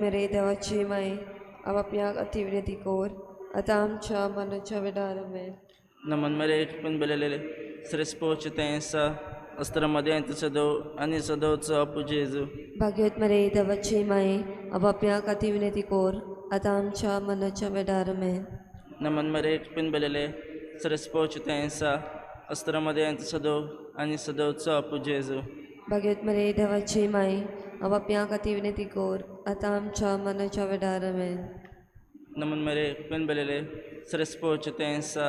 मरे देवाची माय आपापयांक अति विनंती कोर आतां आमच्या मरणाच्या वेळार आमेन. नमन मरे कृपेन भरलेले सरस्पोच तेंसा अस्त्र मदें सदो आनी सदोचो आपू जेजू. भाग्यवत मरे देवाची माय आपापयांक अति विनंती कोर आतां आमच्या मरणाच्या वेळार आमेन. नमन मरे कृपेन भरलेले सरस्पोच तेंसा अस्त्र मदें सदो आनी सदोचो आपू जेजू. भाग्यवत मरे देवाची माय आपापयांक अति विनंती कोर आतां आमच्या मरणाच्या वेळार आमेन. नमन मरे कृपेन भरलेले सरस्पोच तेंसा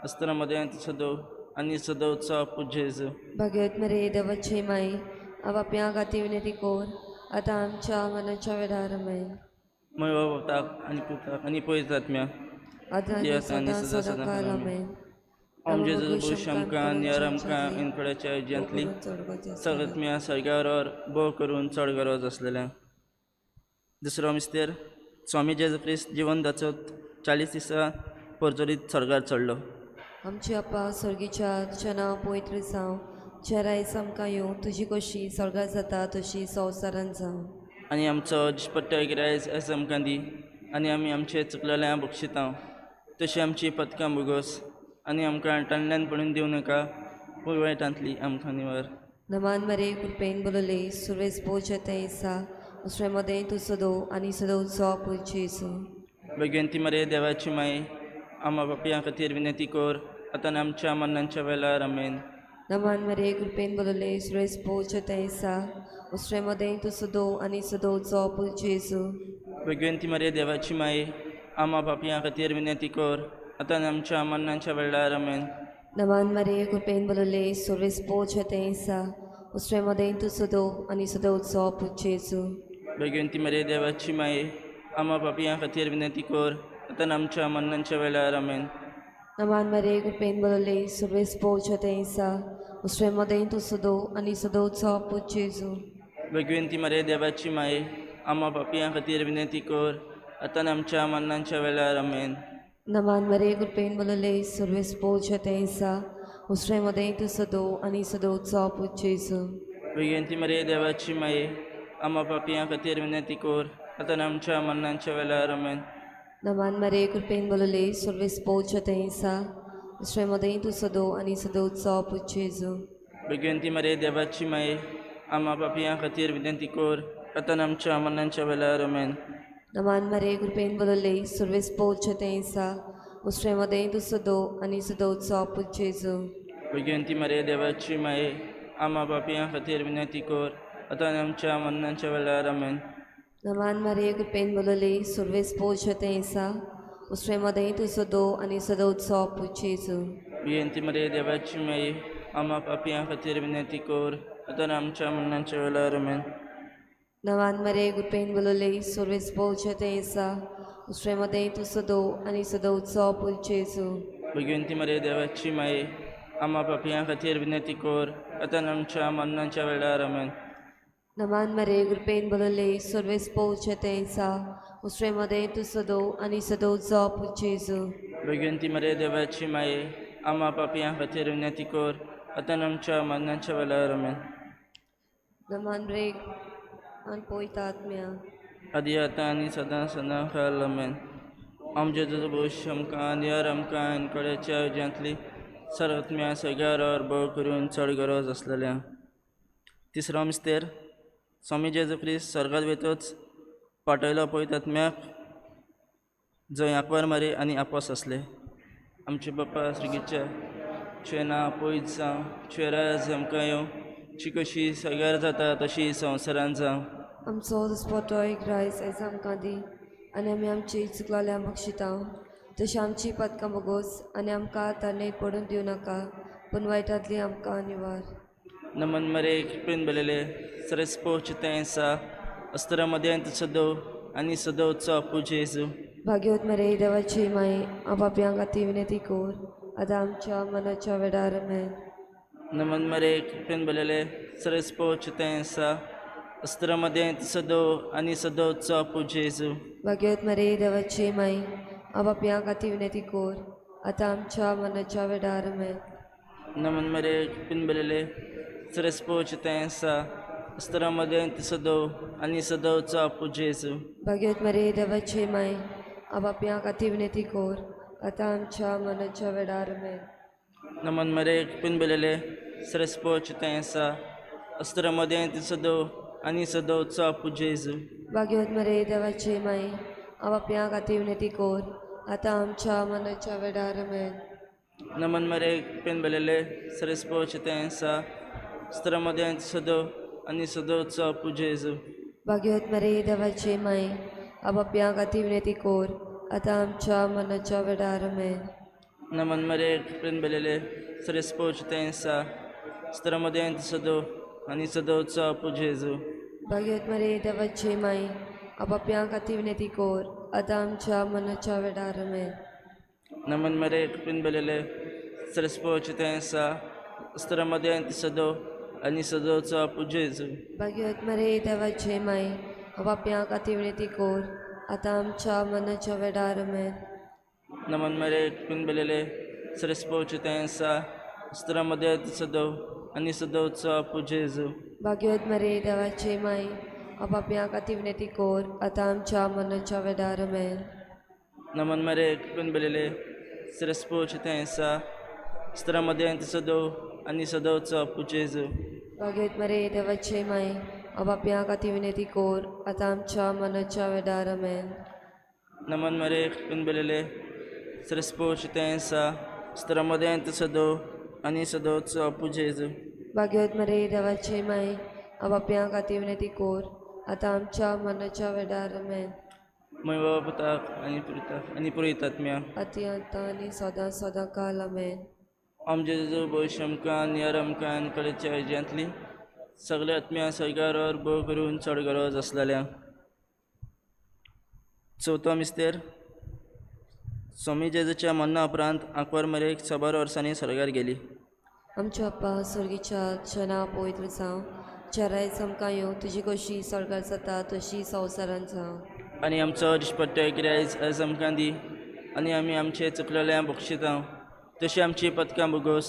अस्त्र मदें सदो आनी सदोचो आपू जेजू. भाग्यवत मरे देवाची माय आपापयांक अति विनंती कोर आतां आमच्या मरणाच्या वेळार आमेन. मय बापाक आनी पुताक आनी पवित्र आत्म्या आतां आनी आनी सदां सदां सदां सदां काल आमेन. आमेन. ओम जेजू पुरुष आमकां आनी आमकां इनकड्याच्या राज्यांतली सगळ्या सगळ्यावर भोव करून चड गरज आसलेल्या. दुसरो मिस्तेर स्वामी जेजू क्रिस्त जिवन दाचत 40 दिसां परजरीत स्वर्गार चडलो. आमची आपा स्वर्गीच्या तुजें नांव पवित्र जावं, तुजें रायज आमकां येवं, तुजी कशी स्वर्गार जाता तशी संवसारांत जावं. आनी आमचो दिसपट्टो गिरायज आयज आमकां दी आनी आमी आमचे चुकलेल्या बक्षितां तशी आमची पदकां भोगोस आनी आमकां टाणल्यान पडून दिवं नाका पूण वायटांतली आमकां निवार. नमान मरे कृपेन बोलले सुरेश बोज तें दुसरे मदें तूं सदो आनी सदोचो आपू जेजू. भगवंती मरे देवाची माय आमा बापया खातीर विनंती कर आतां आमच्या मरणाच्या वेळार आमेन. नमान मरे कृपेन बोलले सुरेश बोज तें दुसरे मदें तूं सदो आनी सदोचो आपू जेजू. भगवंती मरे देवाची माय आमा बापया खातीर विनंती कर आतां आमच्या मरणाच्या वेळार आमेन. नमान मरे कृपेन बोलले सुरेश बोज तें दुसरे मदें तूं सदो आनी सदोचो आपू जेजू. भगवंती मरे देवाची माय आमा पापयां खातीर विनंती कर आतां आमच्या मरणाच्या वेळार आमेन. नमान मरे कृपेन बोलले सुरेश बोज तें दुसरे मदें तूं सदो आनी सदोचो आपू जेजू. भगवंती मरे देवाची माय आमा पापयां खातीर विनंती कर आतां आमच्या मरणाच्या वेळार आमेन. नमान मरे कृपेन बोलले सुरेश बोज तें दुसरे मदें तूं सदो आनी सदोचो आपू जेजू. भगवंती मरे देवाची माय आमा पापयां खातीर विनंती कर आतां आमच्या मरणाच्या वेळार आमेन. नमान मरे कृपेन बोलले सुरेश बोज तें दुसरे मदें तूं सदो आनी सदोचो आपू जेजू. भगवंती मरे देवाची माय आमा पापयां खातीर विनंती कर आतां आमच्या मरणाच्या वेळार आमेन. नमान मरे कृपेन बोलले सुरेश बोज तें दुसरे मदें तूं सदो आनी सदोचो आपू जेजू. भगवंती मरे देवाची माय आमा पापयां खातीर विनंती कर आतां आमच्या मरणाच्या वेळार आमेन. नमान मरे कृपेन बोलले सुरेश बोज तें दुसरे मदें तूं सदो आनी सदोचो आपू जेजू. भगवंती मरे देवाची माय आमा पापयां खातीर विनंती कर आतां आमच्या मरणाच्या वेळार आमेन. नमान मरे कृपेन बोलले सुरेश बोज तें दुसरे मदें तूं सदो आनी सदोचो आपू जेजू. भगवंती मरे देवाची माय आमा पापयां खातीर विनंती कर आतां आमच्या मरणाच्या वेळार आमेन. नमान मरे कृपेन बोलले सुरेश बोज तें दुसरे मदें तूं सदो आनी सदोचो आपू जेजू. भगवंती मरे देवाची माय आमा पापयां खातीर विनंती कर आतां आमच्या मरणाच्या वेळार आमेन. नमान रे आनी पवित्र आत्म्या आदी आतां आनी सदां सदां काल आमेन. आमचे तुजो भविश्य आमकां आनी आमकां एनकड्याच्या राज्यांतली सर्वात्म्या सगळ्या भोव करून चड गरज आसलेल्या. तिसरो मिस्तेर स्वामी जेजू क्रिस्त स्वर्गात वयतच पाठयलो पवित्र आत्म्याक जंय आंकवार मारी आनी आपोस आसले. आमचे बापा स्वर्गीच्या तुजें नांव पवित्र जावं, तुजें राज आमकां येवं, तुजी कशी सगळ्यार जाता तशी संवसारांत जावं. आमचो दिसपट्टो एक रायस आयज आमकां दी आनी आमी आमची चुकलेल्या बक्षितां तशी आमची पदकां भोगोस आनी आमकां ताणें पडून दिवं नाका पूण वायटांतली आमकां निवार. नमन मरे कृपेन भरलेले सरस्पोच तें आसा अस्त्र मदें सदो आनी सदोचो आपू जेजू. भाग्यवत मरे देवाची माय आपापयां खातीर विनंती कोर आतां आमच्या मनाच्या वेळार आमेन. नमन मरे कृपेन भरलेले सरस्पोच तें आसा अस्त्र मदें सदो आनी सदोचो आपू जेजू. भाग्यवत मरे देवाची माय आपापयां खातीर विनंती कोर आतां आमच्या मनाच्या वेळार आमेन. नमन मरे कृपेन भरलेले सरस्पोच तें आसा अस्तरा मदें सदो आनी सदोवचो आपू जेजू. भाग्यवत मरे देवाची माय आपापया खातीर विनंती कर आतां आमच्या मनाच्या वेळार मेन. नमन मरे कृपेन बेलेले सरस्पोच तें आसा अस्तरा मदें सदो आनी सदोवचो आपू जेजू. भाग्यवत मरे देवाची माय आपापया खातीर विनंती कर आतां आमच्या मनाच्या वेळार मेन. नमन मरे कृपेन बेलेले सरस्पोच तें आसा अस्तरा मदें सदो आनी सदोवचो आपू जेजू. भाग्यवत मरे देवाची माय आपापया खातीर विनंती कर आतां आमच्या मनाच्या वेळार मेन. नमन मरे कृपेन बेलेले सरस्पोच तें आसा अस्तरा मदें सदो आनी सदोवचो आपू जेजू. भाग्यवत मरे देवाची माय आपापया खातीर विनंती कर आतां आमच्या मनाच्या वेळार मेन. नमन मरे कृपेन बेलेले सरस्पोच तें आसा अस्तरा मदें सदो आनी सदोवचो आपू जेजू. भाग्यवत मरे देवाची माय आपापया खातीर विनंती कर आतां आमच्या मनाच्या वेळार मेन. नमन मरे कृपेन बेलेले सरस्पोच तें आसा अस्तरा मदें सदो आनी सदोवचो आपू जेजू. भाग्यवत मरे देवाची माय आपापया खातीर विनंती कर आतां आमच्या मनाच्या वेळार मेन. नमन मरे कृपेन बेलेले सरस्पोच तें आसा अस्तरा मदें सदो आनी सदोवचो आपू जेजू. भाग्यवत मरे देवाची माय आपापया खातीर विनंती कर आतां आमच्या मनाच्या वेळार मेन. नमन मरे कृपेन बेलेले सरस्पोच तें आसा अस्तरा मदें सदो आनी सदोवचो आपू जेजू. भाग्यवत मरे देवाची माय आपापया खातीर विनंती कर आतां आमच्या मनाच्या वेळार मेन. मय बाबा पुताक आनी पुरयताक आनी पुरयतात्म्या अती आतां आनी सदां सदां काल आमेन. आमचे जेजू भविश्य आमकां आनी आमकां आनी कडेच्या राज्यांतली सगल्या आत्म्या सगळ्यावर भोव करून चड गरज आसलेल्या. चवथो मिस्तेर. स्वामी जेजूच्या मरणा उपरांत आंकवार मरेक साबार वर्सांनी स्वर्गार गेली. आमच्या अप्पा स्वर्गीच्या तुजें नांव पवित्र जावं, तुजें रायज आमकां येवं, तुजी कशी स्वर्गार जाता तशी संवसारांत जावं. आनी आमचो दिसपट्टो गिरायज आयज आमकां दी आनी आमी आमचे चुकलेल्या बक्षितां तशी आमची पदकां बोगोस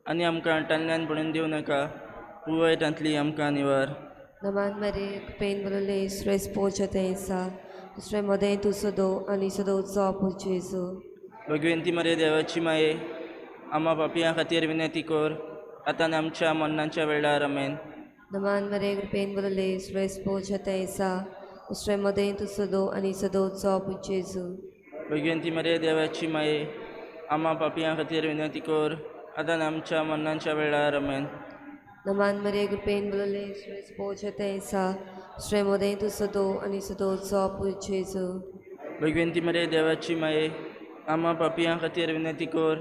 आनी आमकां टानल्यान पडून दिवं नाका वायटांतली आमकां निवार. नमान मरे कृपेन बरले श्रेष्ठ पोचते आसा दुसरे मदें तूं सदो आनी सदोवचो आपू जेजू. भगवंती मरे देवाची माये आमा पापयां खातीर विनंती कर आतां आमच्या मरणाच्या वेळार आमेन. नमान मरे कृपेन बरले श्रेष्ठ पोचते आसा दुसरे मदें तूं सदो आनी सदोवचो आपू जेजू. भगवंती मरे देवाची माये आमा पापयां खातीर विनंती कर आतां आमच्या मरणाच्या वेळार आमेन. नमान मरे कृपेन बरले श्रेष्ठ पोचते आसा दुसरे मदें तूं सदो आनी सदोवचो आपू जेजू. भगवंती मरे देवाची माये आमा पापयां खातीर विनंती कर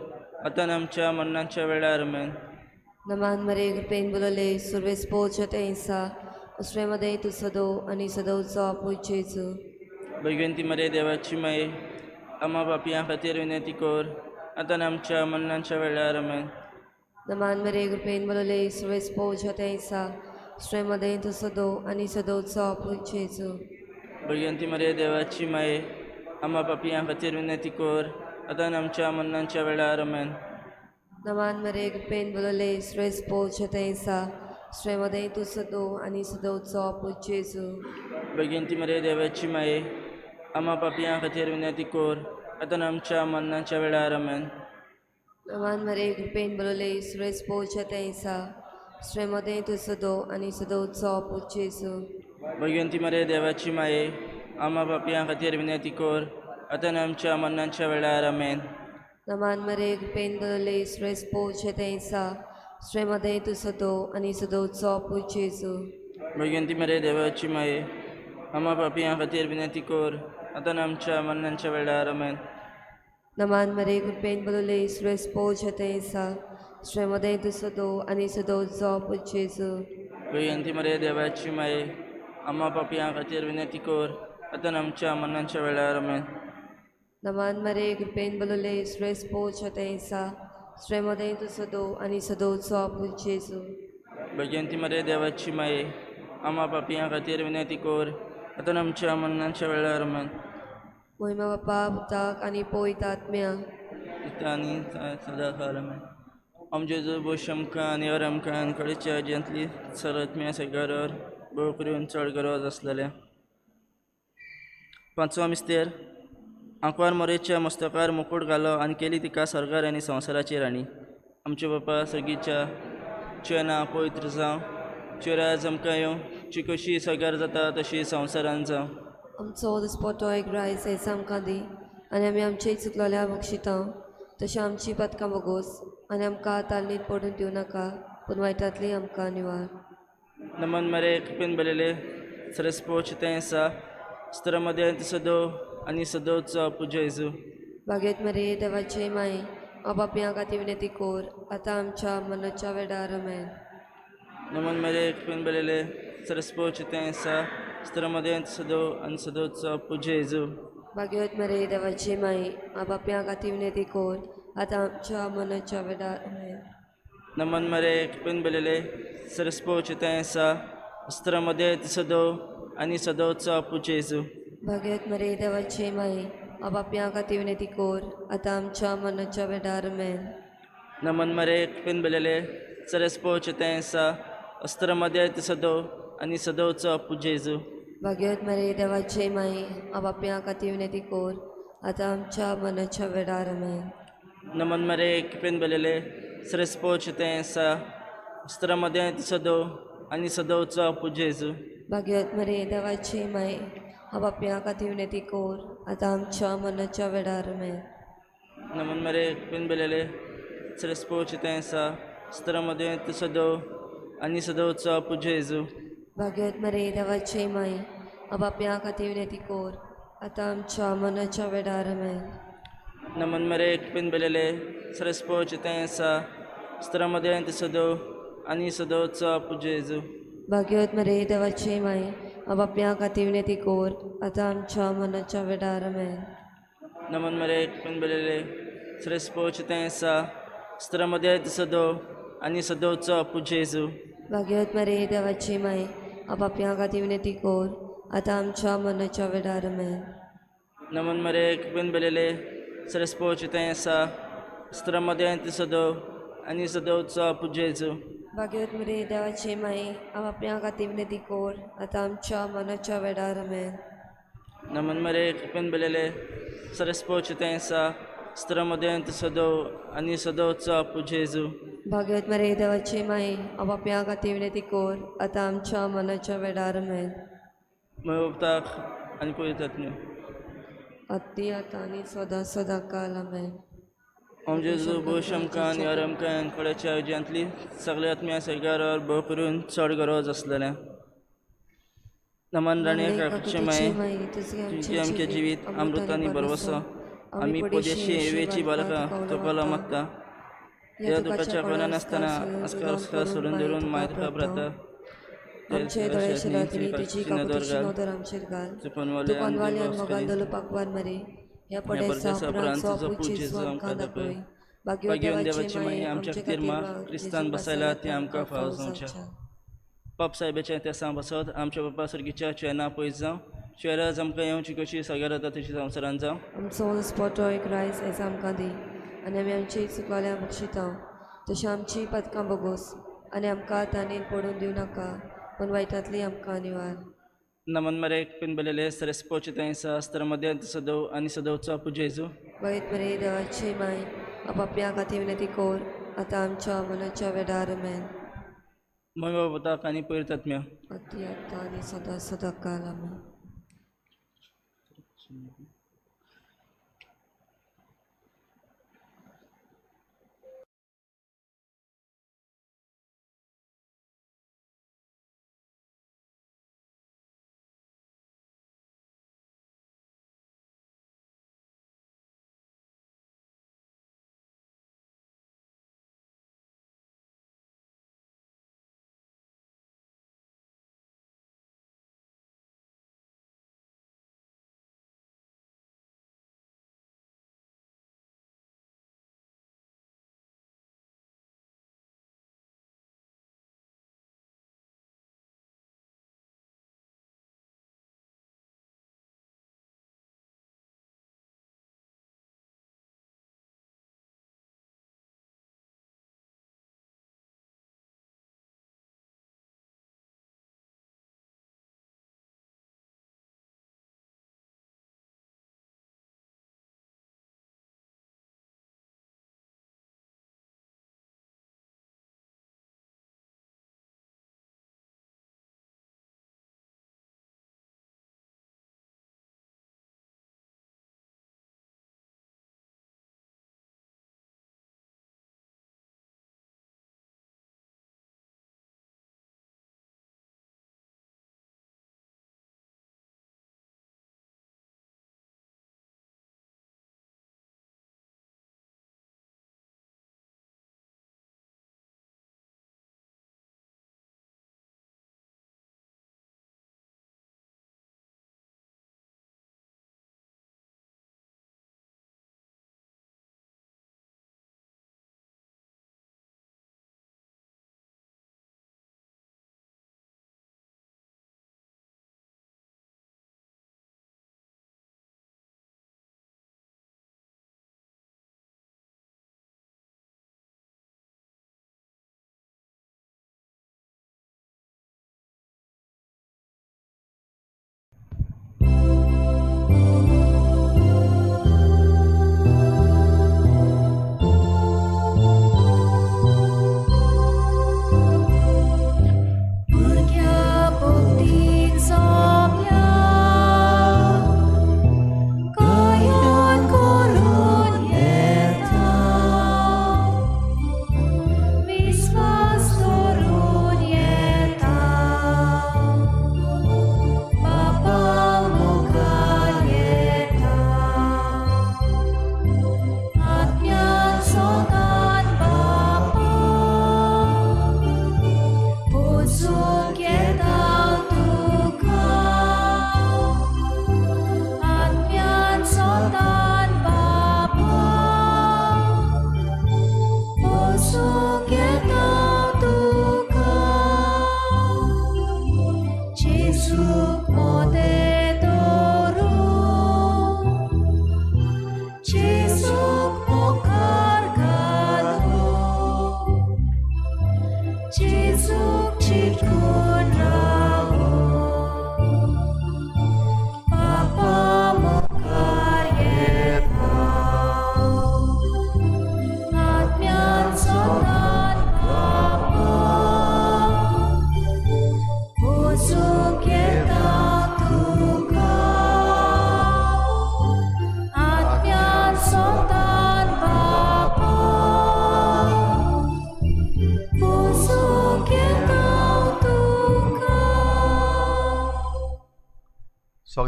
आतां आमच्या मरणाच्या वेळार आमेन. नमान मरे कृपेन बरले सुर्वेस पोचते आसा दुसरे मदें तूं सदो आनी सदोवचो आपू जेजू. भगवंती मरे देवाची माये आमा पापयां खातीर विनंती कर आतां आमच्या मरणाच्या वेळार आमेन. नमान मरे कृपेन बरले सुर्वेस पोचते आसा दुसरे मदें तूं सदो आनी सदोवचो आपू जेजू. भगवंती मरे देवाची माये आमा पापयां खातीर विनंती कर आतां आमच्या मरणाच्या वेळार आमेन. नमान मरे कृपेन बरले श्रेष्ठ पोचते आसा दुसरे मदें तूं सदो आनी सदोवचो आपू जेजू. भगवंती मरे देवाची माये आमा पापयां खातीर विनंती कर आतां आमच्या मरणाच्या वेळार आमेन. नमान मरे कृपेन बरले श्रेष्ठ पोचते आसा दुसरे मदें तूं सदो आनी सदोवचो आपू जेजू. भगवंती मरे देवाची माये आमा पापयां खातीर विनंती कर आतां आमच्या मरणाच्या वेळार आमेन. नमान मरे कृपेन बरले श्रेष्ठ पोचते आसा दुसरे मदें तूं सदो आनी सदोवचो आपू जेजू. भगवंती मरे देवाची माये आमा पापयां खातीर विनंती कर आतां आमच्या मरणाच्या वेळार आमेन. नमान मरे कृपेन बरले श्रेष्ठ पोचते आसा दुसरे मदें तूं सदो आनी सदोवचो आपू जेजू. भगवंती मरे देवाची माये आमा पापयां खातीर विनंती कर आतां आमच्या मरणाच्या वेळार आमेन. नमान मरे कृपेन बरले श्रेष्ठ पोचते आसा दुसरे मदें तूं सदो आनी सदोवचो आपू जेजू. भगवंती मरे देवाची माये आमा पापयां खातीर विनंती कर आतां आमच्या मरणाच्या वेळार आमेन. मोहिमा बापा पुताक आनी पवित्र आत्म्या आनी सदां काल आमेन. आमचे जो भोश आमकां आनी आमकां आनी कडेच्या राज्यांतली सरत्म्या सगळ्यावर भोव करून चड गरज आसलेलें. पांचवो मिस्तेर. आंकवार मोरेच्या मस्तकार मुकूट घालो आनी केली तिका सर्गार आनी संवसाराची राणी. आमचे बापा सर्गीच्या, तुजें नांव पवित्र जावं, तुजें राज आमकां येवं, तुजी खोशी सर्गार जाता तशी संवसारान जावं. आमचो दिसपटो एक रायस आयज आमकां दी आनी आमी आमचे चुकलोल्या बक्षिता तशें आमची पदकां बोगोस आनी आमकां तालनीत पडून दिवं नाका पूण वायटांतली आमकां निवार. नमन मरे कृपेन बरयले सरस्पोच तें आसा स्त्र मदें सदो आनी सदोचो पुजा जेजू. बागेत मरे देवाचे माई पापयां खातीर विनंती कोर आतां आमच्या मनाच्या वेळार आमेन. नमन मरे कृपेन बरयले सरस्पोच तें आसा स्त्र मदें सदो आनी सदोचो पुजा जेजू. भाग्यवत मरे देवाची माई पापयां खातीर विनंती कोर आतां आमच्या मनाच्या वेळार आमेन. नमन मरे कृपेन बरयले सरस्पोच तें आसा स्त्र मदें सदो आनी सदोचो पुजा जेजू. भाग्यवत मरे देवाची माई पापयां खातीर विनंती कोर आतां आमच्या मनाच्या वेळार आमेन. नमन मरे कृपेन बरयले सरस्पोच तें आसा अस्त्र मदें सदो आनी सदोचो पुजा जेजू. भाग्यवत मरे देवाची माई पापयां खातीर विनंती कोर आतां आमच्या मनाच्या वेळार आमेन. नमन मरे कृपेन बरयले सरस्पोच तें आसा अस्त्र मदें सदो आनी सदोचो पुजा जेजू. भाग्यवत मरे देवाची माई पापयां खातीर विनंती कोर आतां आमच्या मनाच्या वेळार आमेन. नमन मरे कृपेन बरयले सरस्पोच तें आसा स्त्र मदें सदो आनी सदोचो पुजा जेजू. भाग्यवत मरे देवाची माई पापयां खातीर विनंती कोर आतां आमच्या मनाच्या वेळार आमेन. नमन मरे कृपेन बरयले सरस्पोच तें आसा स्त्र मदें सदो आनी सदोचो पुजा जेजू. भाग्यवत मरे देवाची माई पापयां खातीर विनंती कोर आतां आमच्या मनाच्या वेळार आमेन. नमन मरे कृपेन बरयले सरस्पोच तें आसा स्त्र मदें सदो आनी सदोचो पुजा जेजू. भाग्यवत मरे देवाची माई पापयां खातीर विनंती कोर आतां आमच्या मनाच्या वेळार आमेन. नमन मरे कृपेन बरयले सरस्पोच तें आसा स्त्र मदें सदो आनी सदोचो पुजा जेजू. भाग्यवत मरे देवाची माई पापयां खातीर विनंती कोर आतां आमच्या मनाच्या वेळार आमेन. नमन मरे कृपेन बरयले सरस्पोच तें आसा स्त्र मदें सदो आनी सदोचो पुजा जेजू. भाग्यवत मरे देवाची माई पापयां खातीर विनंती कोर आतां आमच्या मनाच्या वेळार आमेन. मयोपताक आनी पवित्र अति आतां आनी सदां सदां काल आमेन. ओम जेजू भोव आमकां आनी आमकां कोड्याच्या आयोजनांतली सगळे आत्म्या सगळ्यार भोव करून चड गरज आसलेलें. नमन राणी काकूचे माये, तुमचे आमचे जिवीत अमृत आनी भरवसो, आमी पदेशी एवेची बालकां तुका मागता. ह्या दुखाच्या कोणा नासतना अस्कार सोडून धरून माय तुका प्राता. आमचे दोळे शेलातली तुजी काकुतीची नदर आमचेर घाल, तुकानवाले आनी मोगान दलो पाकवान मरे ह्या पडेसा उपरांत तुजो पूज जेजू आमकां दाखय. भाग्यवान देवाची माई आमच्या खातीर माग, क्रिस्तान बसयला ती आमकां फावो जावच्या. पाप साहेबाच्या तेसां बसत आमच्या बापा सर्गीच्या चेना पयस जावं, चेराज आमकां येवची कशी सगळ्या जाता तशी संवसारान जावं. आमचो दिसपटो एक रायस आयज आमकां दी आनी आमी आमची चुकलोल्या बक्षिता तशें आमची पदकां बोगोस आनी आमकां ताणें पडून दिवं नाका पूण वायटांतली आमकां निवार. नमन मरे कृपेन बरयले सरस्पोच तें आसा स्त्र मदें सदो आनी सदोचो पुजा जेजू. बयत मरे देवाची माय पापयां खातीर विनंती कोर आतां आमच्या मनाच्या वेळार आमेन. मम्मी बाबा आनी पवित्र आत्म्या अति आतां आनी सदां सदां काल आमेन.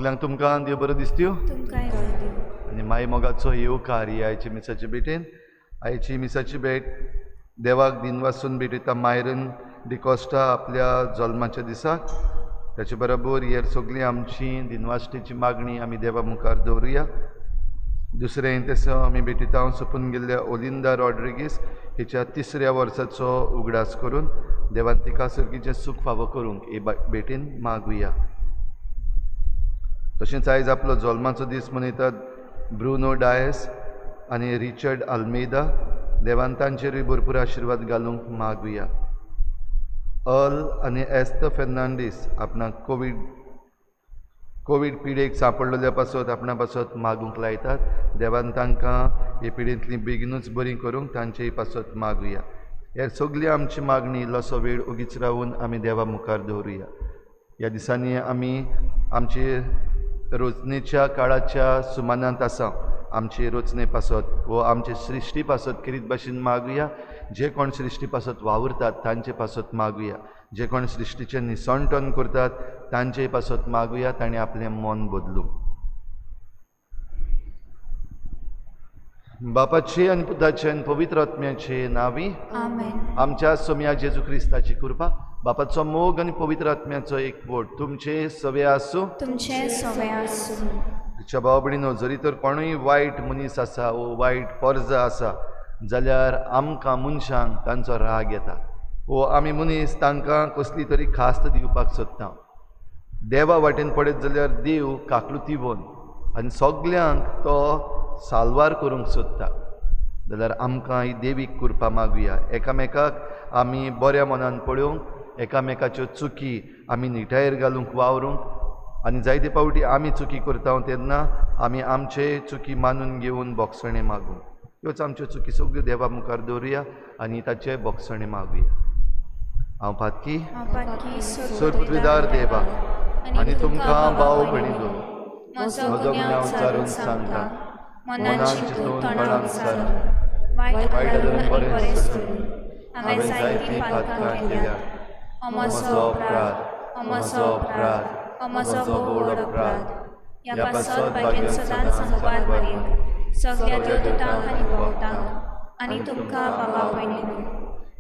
सगल्यांक तुमकां देव बरो दिसत्यो आनी माई मोगाचो येवकार ही आयची मिसाची भेटेन. आयची मिसाची भेट देवाक दिनवासून भेटयता मायरन डिकॉस्टा आपल्या जल्माच्या दिसाक. ताचे बरोबर हेर सगळी आमची दिनवासटीची मागणी आमी देवा मुखार दवरुया. दुसरें तसो आमी भेटयता सोंपून गेल्ल्या ओलिंदा रॉड्रिगीस हिच्या तिसऱ्या वर्साचो उगडास करून देवान तिका सर्गीचें सूख फावो करूंक हे भेटीन मागुया. तशेंच आयज आपलो जल्माचो दीस मनयतात ब्रुनो डायस आनी रिचर्ड आल्मेदा. देवान तांचेरूय भरपूर आशिर्वाद घालूंक मागुया. अल आनी एस्त फेर्नांडीस आपणाक कोवीड पिडेक सांपडलेल्या पासत आपणा पासत मागूंक लायतात. देवान तांकां हे पिडेंतली बेगीनूच बरी करूंक तांचेय पासत मागुया. हे सगळी आमची मागणी इल्लोसो वेळ ओगीच रावून आमी देवा मुखार दवरुया. ह्या दिसांनी आमी आमचे रोजनेच्या काळाच्या सुमानांत आसा. आमचे रचने पासत वो आमचे सृश्टी पासत किरीत भाशेन मागुया. जे कोण सृश्टी पासत वावुरतात तांचे पासत मागुया. जे कोण सृश्टीचें निसणटण करतात तांचे पासत मागुया. ताणें आपलें मन बदलूं. बापाचे आनी पुताचे आनी पवित्र आत्म्याचे नांवी आमेन. आमच्या सोम्या जेजू क्रिस्ताची कृपा, बापाचो मोग आनी पवित्र आत्म्याचो एकवट तुमचे सवे आसूं. तुमचे सवे आसूं. तिच्या भाव भयणीनो, जरी तर कोणूय वायट मनीस आसा वो वायट पर्जा आसा जाल्यार आमकां मनशांक तांचो राग येता वो आमी मनीस तांकां कसली तरी खास्त दिवपाक सोदता. देवा वाटेन पळयत जाल्यार देव काकलुती आनी सगल्यांक तो साल्वार करूंक सोदता. जाल्यार आमकां ही देवीक कृपा मागुया. एकामेकाक आमी बऱ्या मनान पळोवंक, एकामेकाच्यो चुकी आमी निटायेर घालूंक वावरूंक आनी जायते फावटी आमी चुकी करता तेन्ना आमी आमचे चुकी मानून घेवन बोगसणें मागूंक. ह्योच आमच्यो चुकी सगळ्यो देवा मुखार दवरुया आनी ताचे बोगसणें मागुया. हांव पातकी सरपृथ्वीदार देवा आनी तुमकां भाव भयणीनो म्हजो गुन्यांव विचारून सांगता. मनान चिंतून तणाव सारून वायट आदरून बरें सोडून हांवें जायतीं पातकां केल्या. म्हजो अपराध, म्हजो अपराध, म्हजो व्हड अपराध. ह्या पासत भाग्यान सदांच संवाद मारयेक सगळ्या देवदूतांक आनी भक्तांक आनी तुमकां बाबा भयणीनो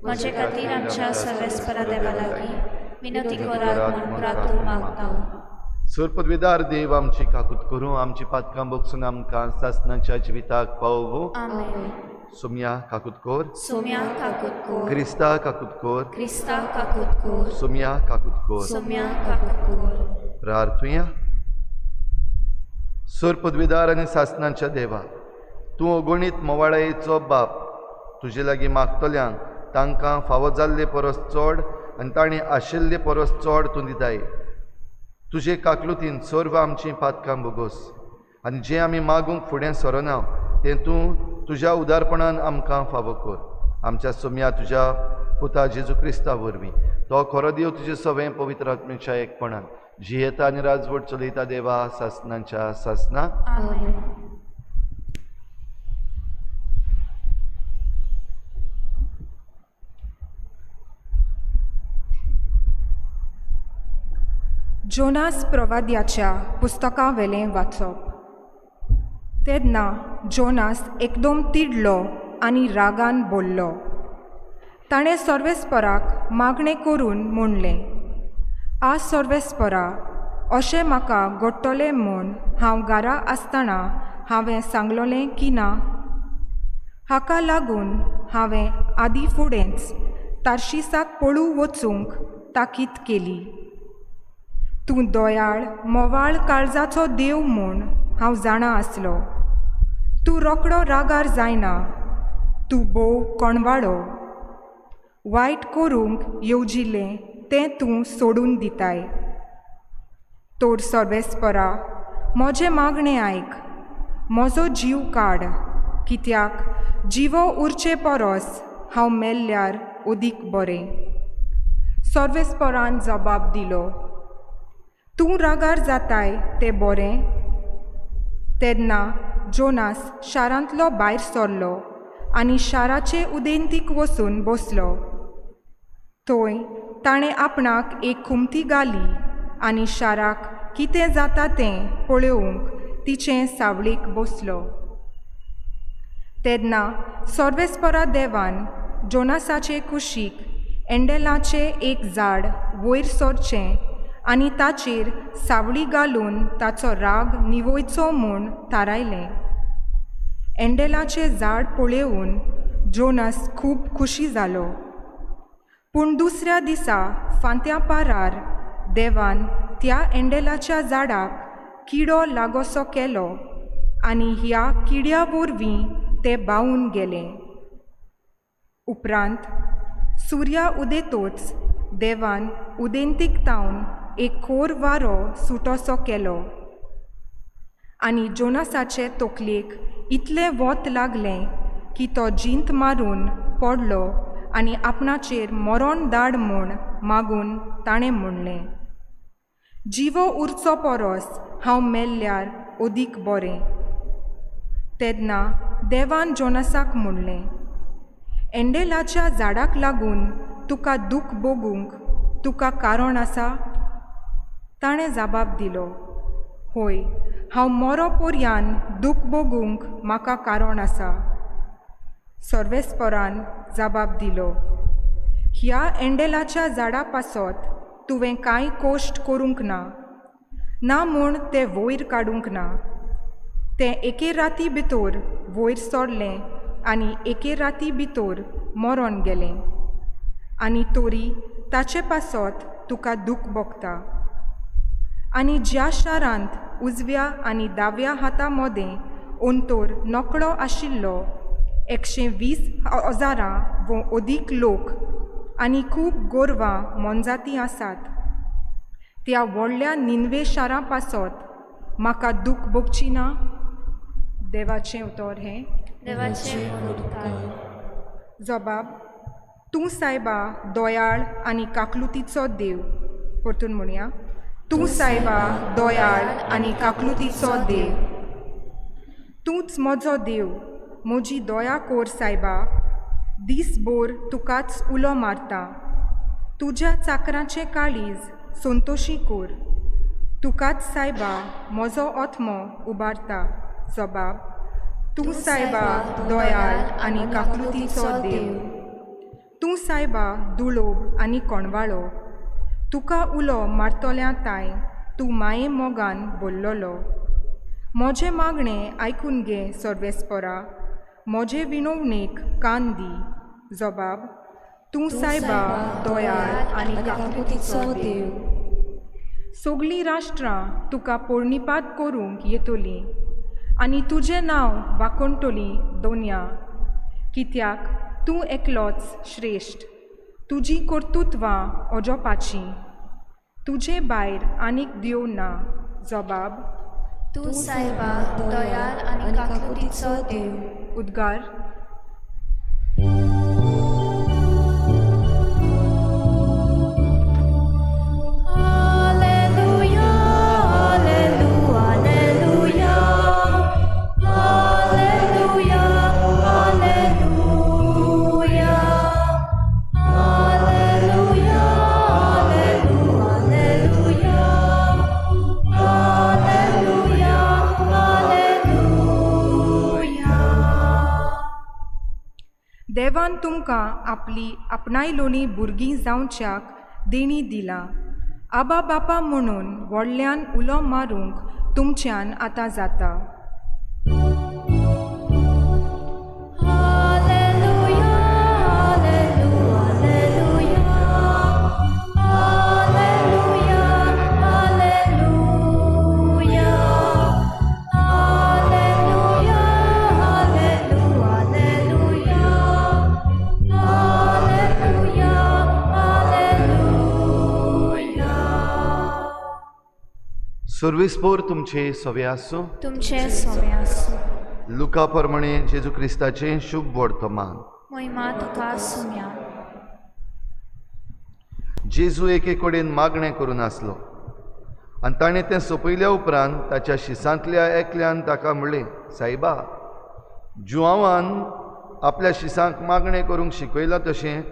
म्हजे खातीर आमच्या सर्वेस्परा देवा लागीं विनंती करात म्हूण प्रार्थना मागता. सरपदवीदार देव आमची काकूत करूं, आमची पातकां बगसून आमकां सासणाच्या जिविताक पावोवं. आमेन. सोम्या काकूत कोर, सोम्या काकूत कोर, क्रिस्ता काकूत कोर, क्रिस्ता काकूत कोर, सोम्या काकूत कोर. सोम्या काकूत कोर. प्रार्थुया. सरपदवीदार आनी सासणाच्या देवा, तूं अगणीत मोवाळायेचो बाप, तुजे लागीं मागतल्यांक तांकां फावो जाल्ले परस चड आनी तांणी आशिल्ले परस चड तूं दिताय. तुजे काकलुतीन सर्व आमचीं पातकां भोगोस आनी जें आमी मागूंक फुडें सरना तें तूं तुज्या उदारपणान आमकां फावो कर. आमच्या सोम्या तुज्या पुता जेजू क्रिस्ता वरवीं तो खरो देव तुजे सवें पवित्र आत्म्याच्या एकपणान जियेता आनी राजवट चलयता देवा सासणाच्या सासना. आमेन. जोनास प्रवाद्याच्या पुस्तकावेलें वाचप. तेन्ना जोनास एकदम तिडलो आनी रागान बोल्लो. ताणें सर्वेस्पराक मागणें करून म्हणलें, आ सर्वेस्परा, अशें म्हाका घडटलें म्हूण हांव घरा आसतना हांवें सांगलोलें की ना? हाका लागून हांवें आदीं फुडेंच तार्शिसाक पळू वचूंक ताकीद केली. तूं दयाळ मोवाळ काळजाचो देव म्हूण हांव जाणा आसलो. तूं रोकडो रागार जायना, तूं भोव कोणवाडो. वायट करूंक येवजिल्लें तें तूं सोडून दिताय. तर सर्वेस्परा, म्हजें मागणें आयक, म्हजो जीव काड, कित्याक जिवो उरचे परस हांव मेल्ल्यार अदीक बरें. सर्वेस्परान जबाब दिलो, तूं रागार जाताय तें बरें. तेन्ना जोनास शारांतलो भायर सरलो आनी शाराचे उदेंतीक वचून बसलो. थंय ताणें आपणाक एक खुमती घाली आनी शाराक कितें जाता तें पळोवंक तिचें सावळीक बसलो. तेन्ना सर्वेस्परा देवान जोनासाचे कुशीक एंडेलाचें एक झाड वयर सरचें आनी ताचेर सावळी घालून ताचो राग निवयचो म्हूण थारायलें. एंडेलाचें झाड पळोवन जोनास खूब खुशी जालो. पूण दुसऱ्या दिसा फांत्या पारार देवान त्या एंडेलाच्या झाडाक किडो लागोसो केलो आनी ह्या किड्या वरवीं ते बावून गेले. उपरांत सुर्या उदेतोच देवान उदेंतीक तावन एक खोर वारो सुटोसो केलो आनी जोनासाचे तकलेक इतलें वत लागलें की तो जिंत मारून पडलो आनी आपणाचेर मरण धाड म्हूण मागून ताणें म्हणलें, जिवो उरचो परस हांव मेल्ल्यार अदीक बरें. तेन्ना देवान जोनासाक म्हणलें, एंडेलाच्या झाडाक लागून तुका दूख भोगूंक तुका कारण आसा? ताणें जबाब दिलो, हय, हांव मरो पर्यान दूख भोगूंक म्हाका कारण आसा. सर्वेस्परान जबाब दिलो, ह्या एंडेलाच्या झाडा पासत तुवें कांय कश्ट करूंक ना, ना म्हूण तें वयर काडूंक ना. तें एके राती भितर वयर सरलें आनी एके राती भितर मरोन गेलें आनी तरी ताचे पासत तुका दूख भोगता. आनी ज्या शारांत उजव्या आनी दाव्या हाता मदें अंतर नकळो आशिल्लो 120,000 वो अदीक लोक आनी खूब गोरवां मोनजाती आसात, त्या व्हडल्या निनवे शारां पासत म्हाका दूख भोगची ना? देवाचें उतर हें. देवाचें उपकार. जबाब, तूं सायबा दयाळ आनी काकलुतीचो देव. परतून म्हणया, तूं सायबा दयाळ आनी काकलुतीचो देव. तूंच म्हजो देव, म्हजी दया कोर सायबा. दीसभर तुकाच उलो मारता, तुज्या चाकराचें काळीज संतोशी कोर. तुकाच सायबा म्हजो आत्मो उबारता. जबाब, तूं सायबा दयाळ आनी काकलुतीचो देव. तूं सायबा दुळोब आनी कोणवाळो, तुका उलो मारतल्या ताय तूं माये मोगान बोल्लोलो. म्हजें मागणें आयकून घे सर्वेस्परा, म्हजे विनवणेक कान दी. जबाब, तूं सायबा दयाळ आनी काकलुतीचो देव. सगळीं राष्ट्रां तुका पोरणीपात करूंक येतलीं आनी तुजें नांव वाखणटलीं दोनया, कित्याक तूं एकलोच श्रेश्ठ, तुजीं कर्तुत्वां अजोपाचीं, तुजे भायर आनीक देव ना. जबाब, तूं सायबा दयाळ आनी काकलुतीचो देव. उद्गार. Alleluia, alleluia, alleluia, alleluia, alleluia, alleluia, alleluia, alleluia. देवान तुमकां आपली आपणायलोनी भुरगीं जावच्याक देणी दिला. आबा बापा म्हणून व्हडल्यान उलो मारूंक तुमच्यान आतां जाता. Alleluia, alleluia, alleluia, alleluia, alleluia, alleluia, alleluia, alleluia. सर्वेस्पोर तुमचे सवे आसूं. तुमचे सोमे आसूं. लुका प्रमाणे जेजू क्रिस्ताचें शुभ वर्तमान. मोहिमा तुका सुम्या. जेजू एके कडेन मागणें करून आसलो आनी ताणें तें सोंपयल्या उपरांत ताच्या शिसांतल्या एकल्यान ताका म्हणलें, सायबा, जुआंवान आपल्या शिसांक मागणें करूंक शिकयलां तशें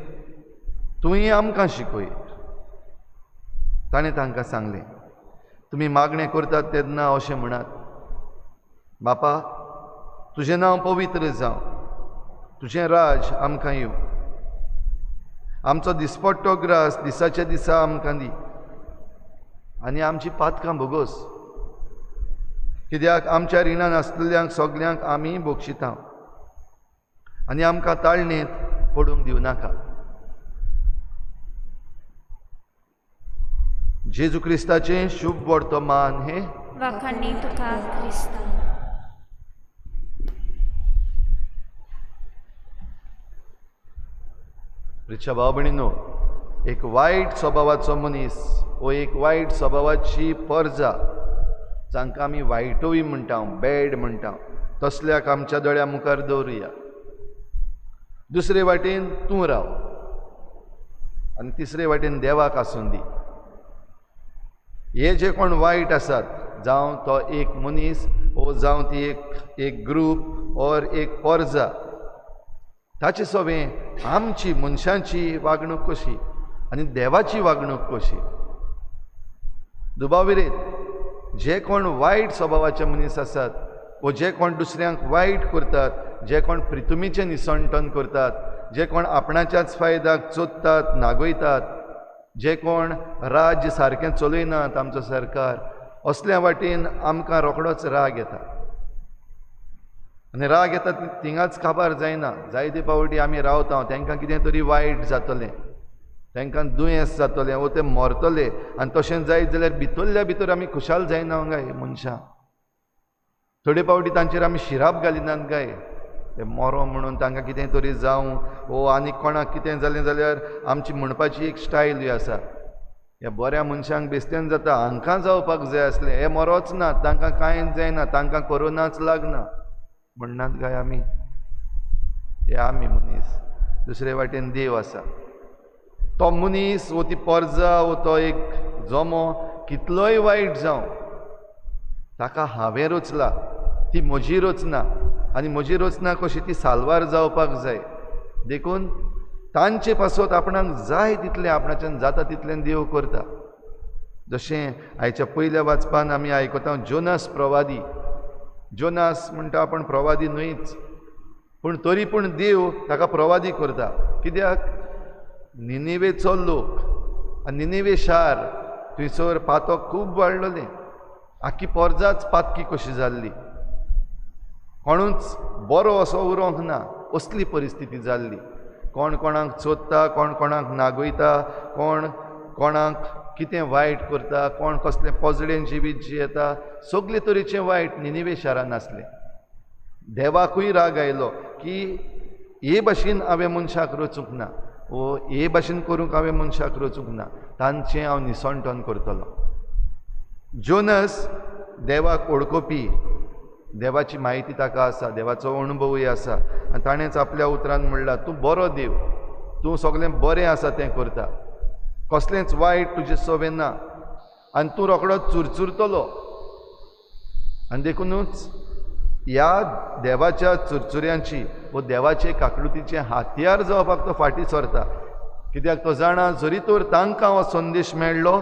तुंय आमकां शिकय. ताणें तांकां सांगलें, तुमी मागणें करतात तेन्ना अशें म्हणात, बापा तुजें नांव पवित्र जावं, तुजें राज आमकां येवं, आमचो दिसपट्टो ग्रास दिसाच्या दिसा आमकां दी आनी आमची पातकां भोगोस, कित्याक आमच्या रिणान आसलेल्यांक सगल्यांक आमी बक्षिता आनी आमकां ताळणेंत पडूंक दिवं नाका. जेजू क्रिस्ताचें शुभ वर्तमान हें. वाखाणणी तुका क्रिस्ता. रिक्षा भाव भयणीनो, एक वायट स्वभावाचो मनीस वो एक वायट स्वभावाची परजा जांकां आमी वायटोय म्हणटा, बॅड म्हणटा, तसल्याक आमच्या दोळ्या मुखार दवरुया. दुसरे वाटेन तूं राव आनी तिसरे वाटेन देवाक आसून दी. हे जे कोण वायट आसात, जावं तो एक मनीस वो जावं ती एक ग्रूप ओर एक परजा, ताचे सवें आमची मनशांची वागणूक कशी आनी देवाची वागणूक कशी. दुबाविरेत जे कोण वायट स्वभावाचे मनीस आसात वो जे कोण दुसऱ्यांक वायट करतात, जे कोण प्रितुमीचें निसणटन करतात, जे कोण आपणाच्याच फायद्याक चोदतात, नागयतात, जे कोण राज्य सारकें चलयनात आमचो सरकार, असल्या वाटेन आमकां रोखडोच राग येता. आनी राग येता थिंगाच काबार जायना. जायते पावटी आमी रावता तांकां कितें तरी वायट जातलें, तांकां दुयेंस जातलें वो ते मरतले, आनी तशें जायत जाल्यार भितरल्या भितर आमी खुशाल जायना गाय मनशां. थोडे पावटी तांचेर आमी शिराप घालिनात गाय, ते मरो म्हणून तांकां कितें तरी जावं वो आनी कोणाक कितें जालें जाल्यार आमची म्हणपाची एक स्टायलूय आसा, ह्या बऱ्या मनशांक बेस्तेन जाता, हांकां जावपाक जाय आसलें, हे मरोच ना, तांकां कांयच जायना, तांकां कोरोनाच लागना म्हणनात काय आमी. हे आमी मनीस. दुसरे वाटेन देव आसा. तो मनीस वो ती परजा वो तो एक जमो कितलोय वायट जावं, ताका हांवें रचला, ती म्हजी रचना आनी म्हजी रचना कशी ती साल्वार जावपाक जाय. देखून तांचे पासत आपणाक जाय तितलें, आपणाच्यान जाता तितलें देव करता. जशें आयच्या पयल्या वाचपान आमी आयकता जोनास प्रवादी. जोनास म्हणटा आपण प्रवादी न्हयच, पूण तरी पूण देव ताका प्रवादी करता. कित्याक? निनिवेचो लोक आनी निनिवे शार थंयसर पातक खूब वाडलेलें, आख्खी पोरजाच पातकी कशी जाल्ली, कोणूच बरो असो उरोंक ना, असली परिस्थिती जाल्ली. कोण कोणाक चोदता, कोण कोणाक नागयता, कोण कोणाक कितें वायट करता, कोण कसलें पोजडें जिवीत जियेता, सगळे तरेचें वायट निनिवे शारान आसलें. देवाकूय राग आयलो की हे भाशेन हांवें मनशाक रचूंक ना, वो हे भाशेन करूंक हांवें मनशाक रचूंक ना, तांचें हांव निसणटन करतलो. जोनस देवाक वळखुपी, देवाची म्हायती ताका आसा, देवाचो अणभवूय आसा, आनी ताणेंच आपल्या उतरान म्हणलां, तूं बरो देव, तूं सगळें बरें आसा तें करता, कसलेंच वायट तुजें सवें ना, आनी तूं रोखडो चुरचुरतलो. आनी देखुनूच ह्या देवाच्या चुरचुऱ्यांची वो देवाचे काकळुतीचें हातयार जावपाक तो फाटीं सरता. कित्याक तो जाणा जरी तर तांकां हो संदेश मेळ्ळो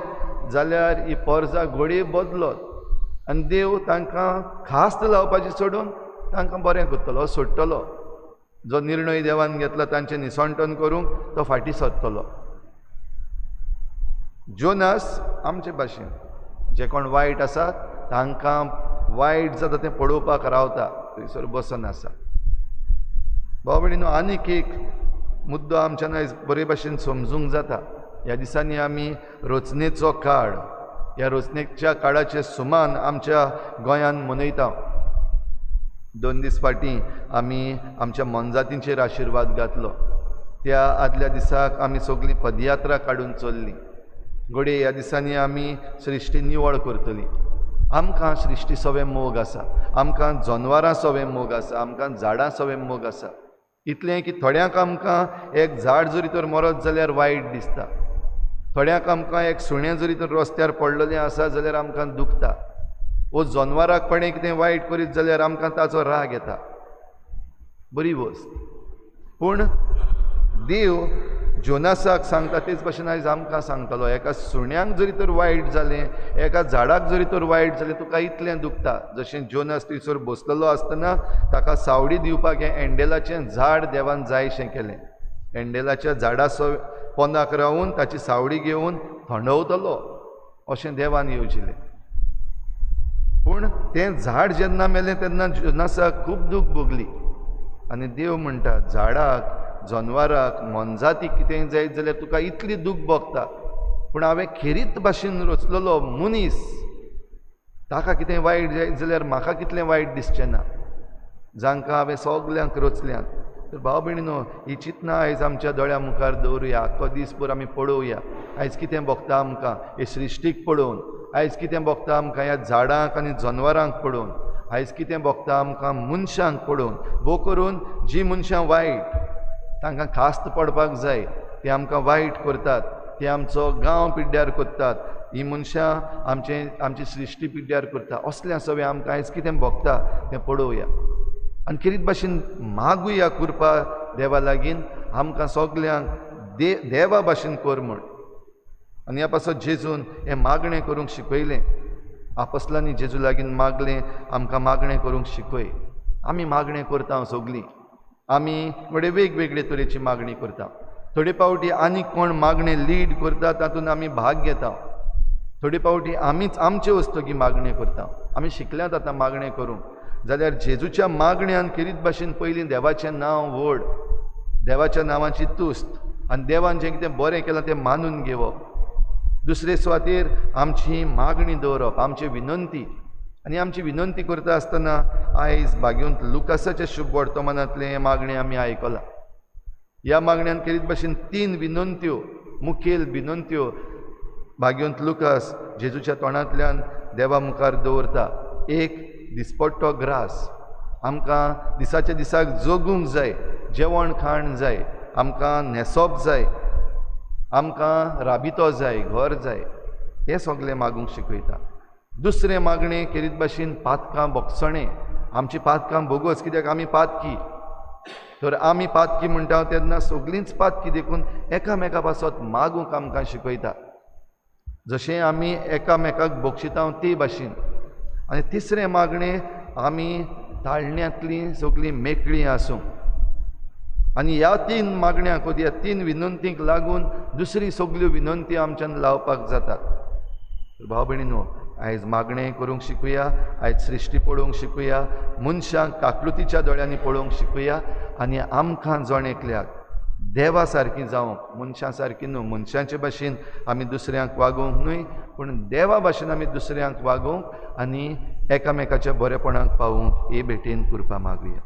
जाल्यार ही पोरजा घोडये बदलत आनी देव तांकां खास्त लावपाची सोडून तांकां बरें करतलो, सोडटलो. जो निर्णय देवान घेतला तांचें निसणटन करूंक तो फाटीं सरतलो. जोनास आमचे भाशेन जे कोण वायट आसा तांकां वायट जाता तें पळोवपाक रावता, थंयसर बसून आसा. भाव भयणीनो, आनीक एक मुद्दो आमच्यान आयज बरे भाशेन समजूंक जाता. ह्या दिसांनी आमी रचनेचो काळ, ह्या रचनेच्या काळाचें सुमान आमच्या गोंयांत मनयता. 2 दीस फाटीं आमी आमच्या मोनजातींचेर आशिर्वाद घातलो. त्या आदल्या दिसाक आमी सगळीं पदयात्रा काडून चल्ली. घडये ह्या दिसांनी आमी सृश्टी निवळ करतली. आमकां सृश्टी सवें मोग आसा, आमकां जनवरां सवें मोग आसा, आमकां झाडां सवें मोग आसा. इतलें की थोड्यांक आमकां एक झाड जरी तर मरत जाल्यार वायट दिसता, थोड्यांक आमकां एक सुणें जरी तर रस्त्यार पडलेलें आसा जाल्यार आमकां दुखता, वो जनवराक कोणें कितें वायट करीत जाल्यार आमकां ताचो राग येता. बरी वस्त. पूण देव जोनासाक सांगता तेच भाशेन आयज आमकां सांगतलो. एका सुण्यांक जरी तर वायट जालें, एका झाडाक जरी तर वायट जालें, तुका इतलें दुखता. जशें जोनास थंयसर बसलेलो आसतना ताका सावडी दिवपाक हें एंडेलाचें झाड देवान जायशें केलें. एंडेलाच्या झाडाचो पोंदाक रावून ताची सावडी घेवन थंडवतलो अशें देवान येवजिलें. पूण तें झाड जेन्ना मेलें तेन्ना जोनासाक खूब दूख भोगली. आनी देव म्हणटा झाडाक, जनवराक, मोनजातीक कितेंय जायत जाल्यार तुका इतली दूख भोगता, पूण हांवें खेरीत भाशेन रचलेलो मनीस ताका कितें वायट जायत जाल्यार म्हाका कितलें वायट दिसचें ना, जांकां हांवें सगल्यांक रचल्यात. तर भाव भयणीनो, ही चिंतना आयज आमच्या दोळ्या मुखार दवरुया. आख्खो दीसभर आमी पळोवया आयज कितें भोगता आमकां हे सृश्टीक पळोवन, आयज कितें भोगता आमकां ह्या झाडांक आनी जनवरांक पळोवन, आयज कितें भोगता आमकां मनशांक पळोवन. भोव करून जी मनशां वायट तांकां खास्त पडपाक जाय, ते आमकां वायट करतात, ते आमचो गांव पिड्ड्यार करतात, ही मनशां आमची सृश्टी पिड्ड्यार करता. असलें सगळें आमकां आयज कितें भोगता तें पळोवया आनी खेरीत भाशेन मागुया कृपा देवा लागीं आमकां सगल्यांक देवा भाशेन कर म्हूण. आनी ह्या पासत जेजून हें मागणें करूंक शिकयलें. आपसलांनी जेजू लागीं मागलें आमकां मागणें करूंक शिकय. आमी मागणें करता सगलीं, आमी म्हणजे वेगवेगळे तरेची मागणी करता. थोडे फावटी आनी कोण मागणें लीड करता तातूंत आमी भाग घेता. थोडे फावटी आमीच आमचे वस्तुगी मागणें करता. आमी शिकल्यात आतां मागणें करूंक. जाल्यार जेजूच्या मागण्यान खेरीत भाशेन पयलीं देवाचें नांव व्हड, देवाच्या नांवाची तुस्त आनी देवान जें कितें बरें केलां तें मानून घेवप. दुसरे सुवातेर आमची मागणी दवरप, आमची विनंती. आनी आमची विनंती करता आसतना आयज भाग्यवंत लुकासाच्या शुभ वर्तमानांतलें हें मागणें आमी आयकलां. ह्या मागण्यान खेरीत भाशेन तीन विनंत्यो, मुखेल विनंत्यो भाग्यवंत लुकास जेजूच्या तोंडांतल्यान देवा मुखार दवरता. एक, दिसपट्टो ग्रास. आमकां दिसाच्या दिसाक जगूंक जाय, जेवण खाण जाय, आमकां न्हेसप जाय, आमकां राबितो जाय, घर जाय, हें सगळें मागूंक शिकयता. दुसरें मागणें खेरीत भाशेन पातकां भोगसणें. आमची पातकां भोगोच, कित्याक आमी पातकी. तर आमी पातकी म्हणटा तेन्ना सगळींच पातकी, देखून एकामेका पासत मागूंक आमकां शिकयता, जशें आमी एकामेकाक बक्षिता ते भाशेन. आनी तिसरें मागणें आमी ताळण्यांतलीं सगळीं मेकळीं आसूं. आनी ह्या तीन मागण्यांक, ह्या तीन विनंतींक लागून दुसरी सगल्यो विनंती आमच्यान लावपाक जातात. भाव भयणीनो, आयज मागणें करूंक शिकूया, आयज सृश्टी पळोवंक शिकूया, मनशांक काकलुतीच्या दोळ्यांनी पळोवंक शिकूया आनी आमकां जण एकल्याक देवा सारकी जावंक, मनशां सारकी न्हू, मनशांचे भाशेन आमी दुसऱ्यांक वागोवंक न्हय, पूण देवा भाशेन आमी दुसऱ्यांक वागोवंक आनी एकामेकाच्या बरेपणाक पावोवंक हे भेटेन कृपा मागुया.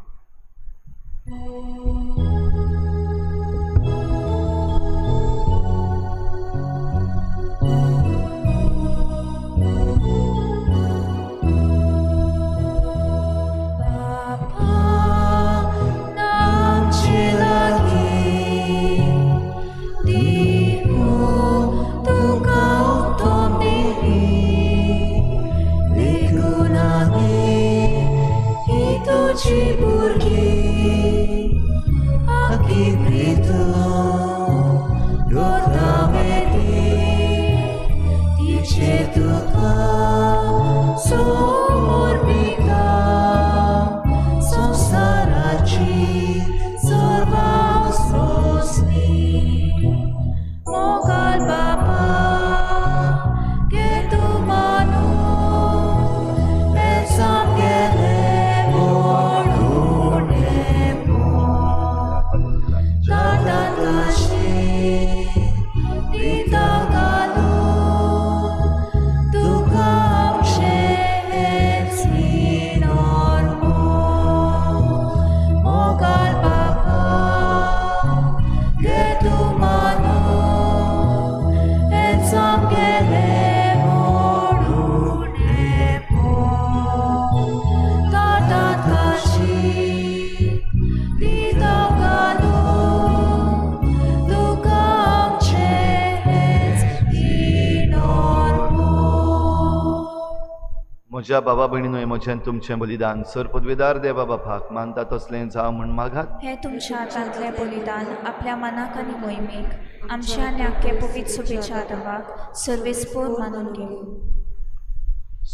म्हज्या बाबा भयणीनो, म्हजें तुमचें बलिदान सर पदवेदार देवा बापाक मानता तसलें जावं म्हूण मागात। हे तुमच्या हातांतलें बलिदान आपल्या मनाक आनी मोहिमेक आमच्या आनी आख्खे पवित्र सुबेच्या आदावाक सर्वेस्पोर मानून घेवं।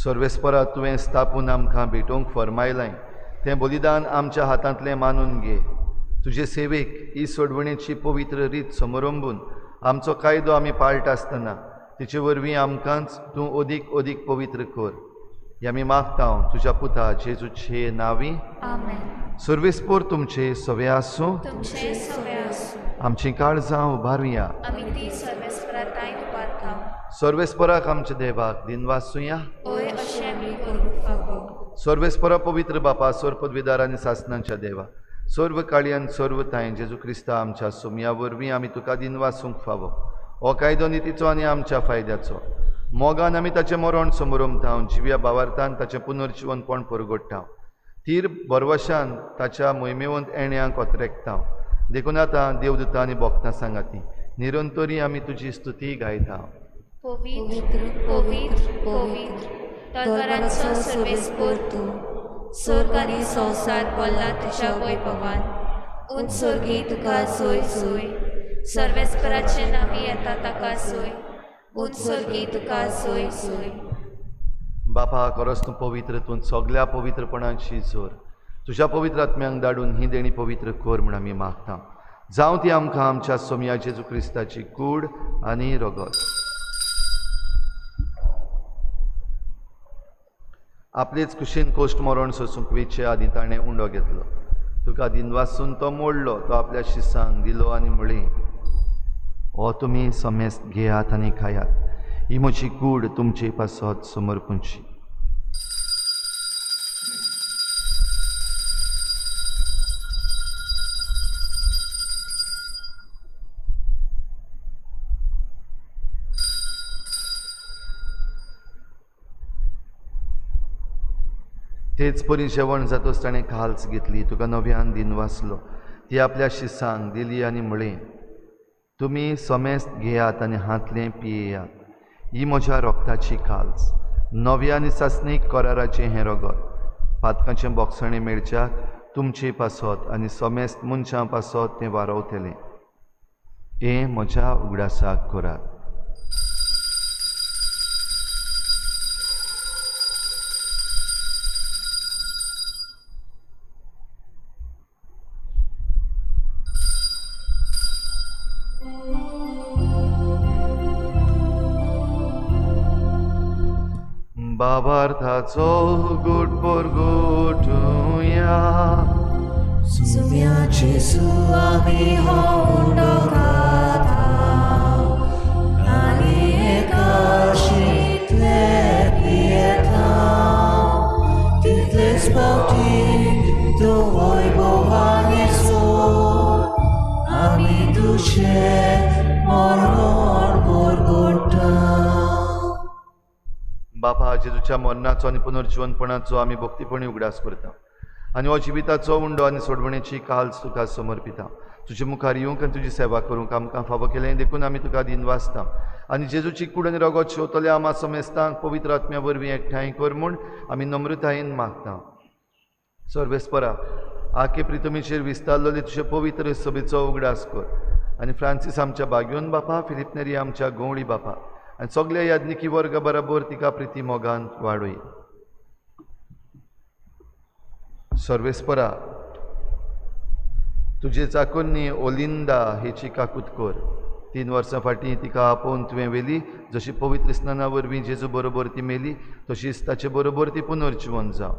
सर्वेस्परा तुवें स्थापून आमकां भेटोवंक फर्मायलें तें बलिदान आमच्या हातांतलें मानून घे। तुजे सेवेक ही सोडवणेची पवित्र रीत समरंबून आमचो कायदो आमी पाळटा आसतना तिचे वरवीं आमकांच तूं अदीक अदीक पवित्र कर। हे आमी मागता तुज्या पुता जेजूचे नांवी, आमेन। सर्वेस्पोर तुमचे सवे आसूं, तुमचे सवे आसूं। आमची काळजां उबारुया, आमी ती सर्वेस्परा ताईन उबारता। सर्वेस्पराक आमच्या देवाक दिनवासुया, ओय अशें आमी करूंक फावो। सर्वेस्परा पवित्र बापा, सर्व पदवीदार आनी सासनांच्या देवा, सर्व काळयान सर्व तांय जेजू क्रिस्ता आमच्या सोमया वरवीं आमी तुका दिनवासूंक फावो। हो कायदो नितीचो आनी आमच्या फायद्याचो मोगान आमी ताचें मरण समरमता, जिव्या बावार्थान ताचें पुनर्जिवनपण परगडटा, तीर बरवशान ताच्या मोहिमेवंत येण्यांक ओतरेकता। देखून आतां देवदूता आनी भक्तां सांगाती निरंतरी आमी तुजी स्तुती गायता। पवित्र पवित्र पवित्र तलवाराचो सर्वेस्पोर तूं, स्वर्ग आनी संवसार भरला तुज्या वैभवान। उंच स्वर्गी तुका सोय सोय, सर्वेस्पराचे नांवी येता ताका सोय, उंच स्वर्गी तुका सोय सोय। बापा, खरोच तूं पवित्र, तूं सगल्या पवित्रपणाची जोर। तुज्या पवित्र आत्म्यांक धाडून ही देणी पवित्र कर म्हूण आमी मागता। जावं ती आमकां आमच्या सोमया जेजू क्रिस्ताची कूड आनी रगत। आपलेच कुशीन कोश्ट मरण सोसूंक वेचे आदीं ताणें उंडो घेतलो, तुका दिनवासून तो मोडलो, तो आपल्या शिसांक दिलो आनी म्हळें, हो तुमी समेस्त घेयात आनी खायात, ही म्हजी कूड तुमचे पासत समर्पूंची। तेच परी जेवण जातच ताणें खाल्स घेतली, तुका नव्यान दिनवासलो, ती आपल्या शिसांक दिली आनी म्हळें, तुमी समेस्त घेयात आनी हांतलें पियेयात, ही म्हज्या रोगताची खाल्स, नव्या आनी सासणीक कराराचें हें रगत, पातकांचें बोगसणें मेळच्याक तुमचे पासत आनी समेस्त मनशां पासत तें वारवतलें। हें म्हज्या उगडासाक करात। बाबार्थाचो गुट परगुटुया, सुम्या जेजू आमी हो उंडो खाता आनी एकाशींतले पियेता, तितलेच फावटी तूं वैभवान येसो आमी तुजें मरण परगडटा। बापा, जेजूच्या मरणाचो आनी पुनर्जिवनपणाचो आमी भक्तीपणी उगडास करता आनी हो जिविताचो उंडो आनी सोडवणेची काल्स तुका समर्पिता। तुजे मुखार येवंक आनी तुजी सेवा करूंक आमकां फावो केलें देखून आमी तुका दिनवासता आनी जेजूची कूड आनी रगत शेवतल्या आमा समेस्तांक पवित्र आत्म्या वरवीं एकठांय कर म्हूण आमी नम्रतायेन मागता। सर्वेस्परा, आखे प्रितमीचेर विस्तारलेले तुजे पवित्र सभेचो उगडास कर आनी फ्रांसीस आमच्या बाग्योन बापा, फिलिप नेरी आमच्या गवळी बापा आनी सगल्या याज्ञिकी वर्गा बराबर तिका प्रिती मोगान वाडय। सर्वेस्परा, तुजे चाकोन्नी ओलिंदा हेची काकूत कर। 3 वर्सां फाटीं तिका आपोवन तुवें व्हेली, जशी पवित्र स्नाना वरवीं जेजू बरोबर ती मेली तशीच ताचे बरोबर ती पुनर्जिवन जावं।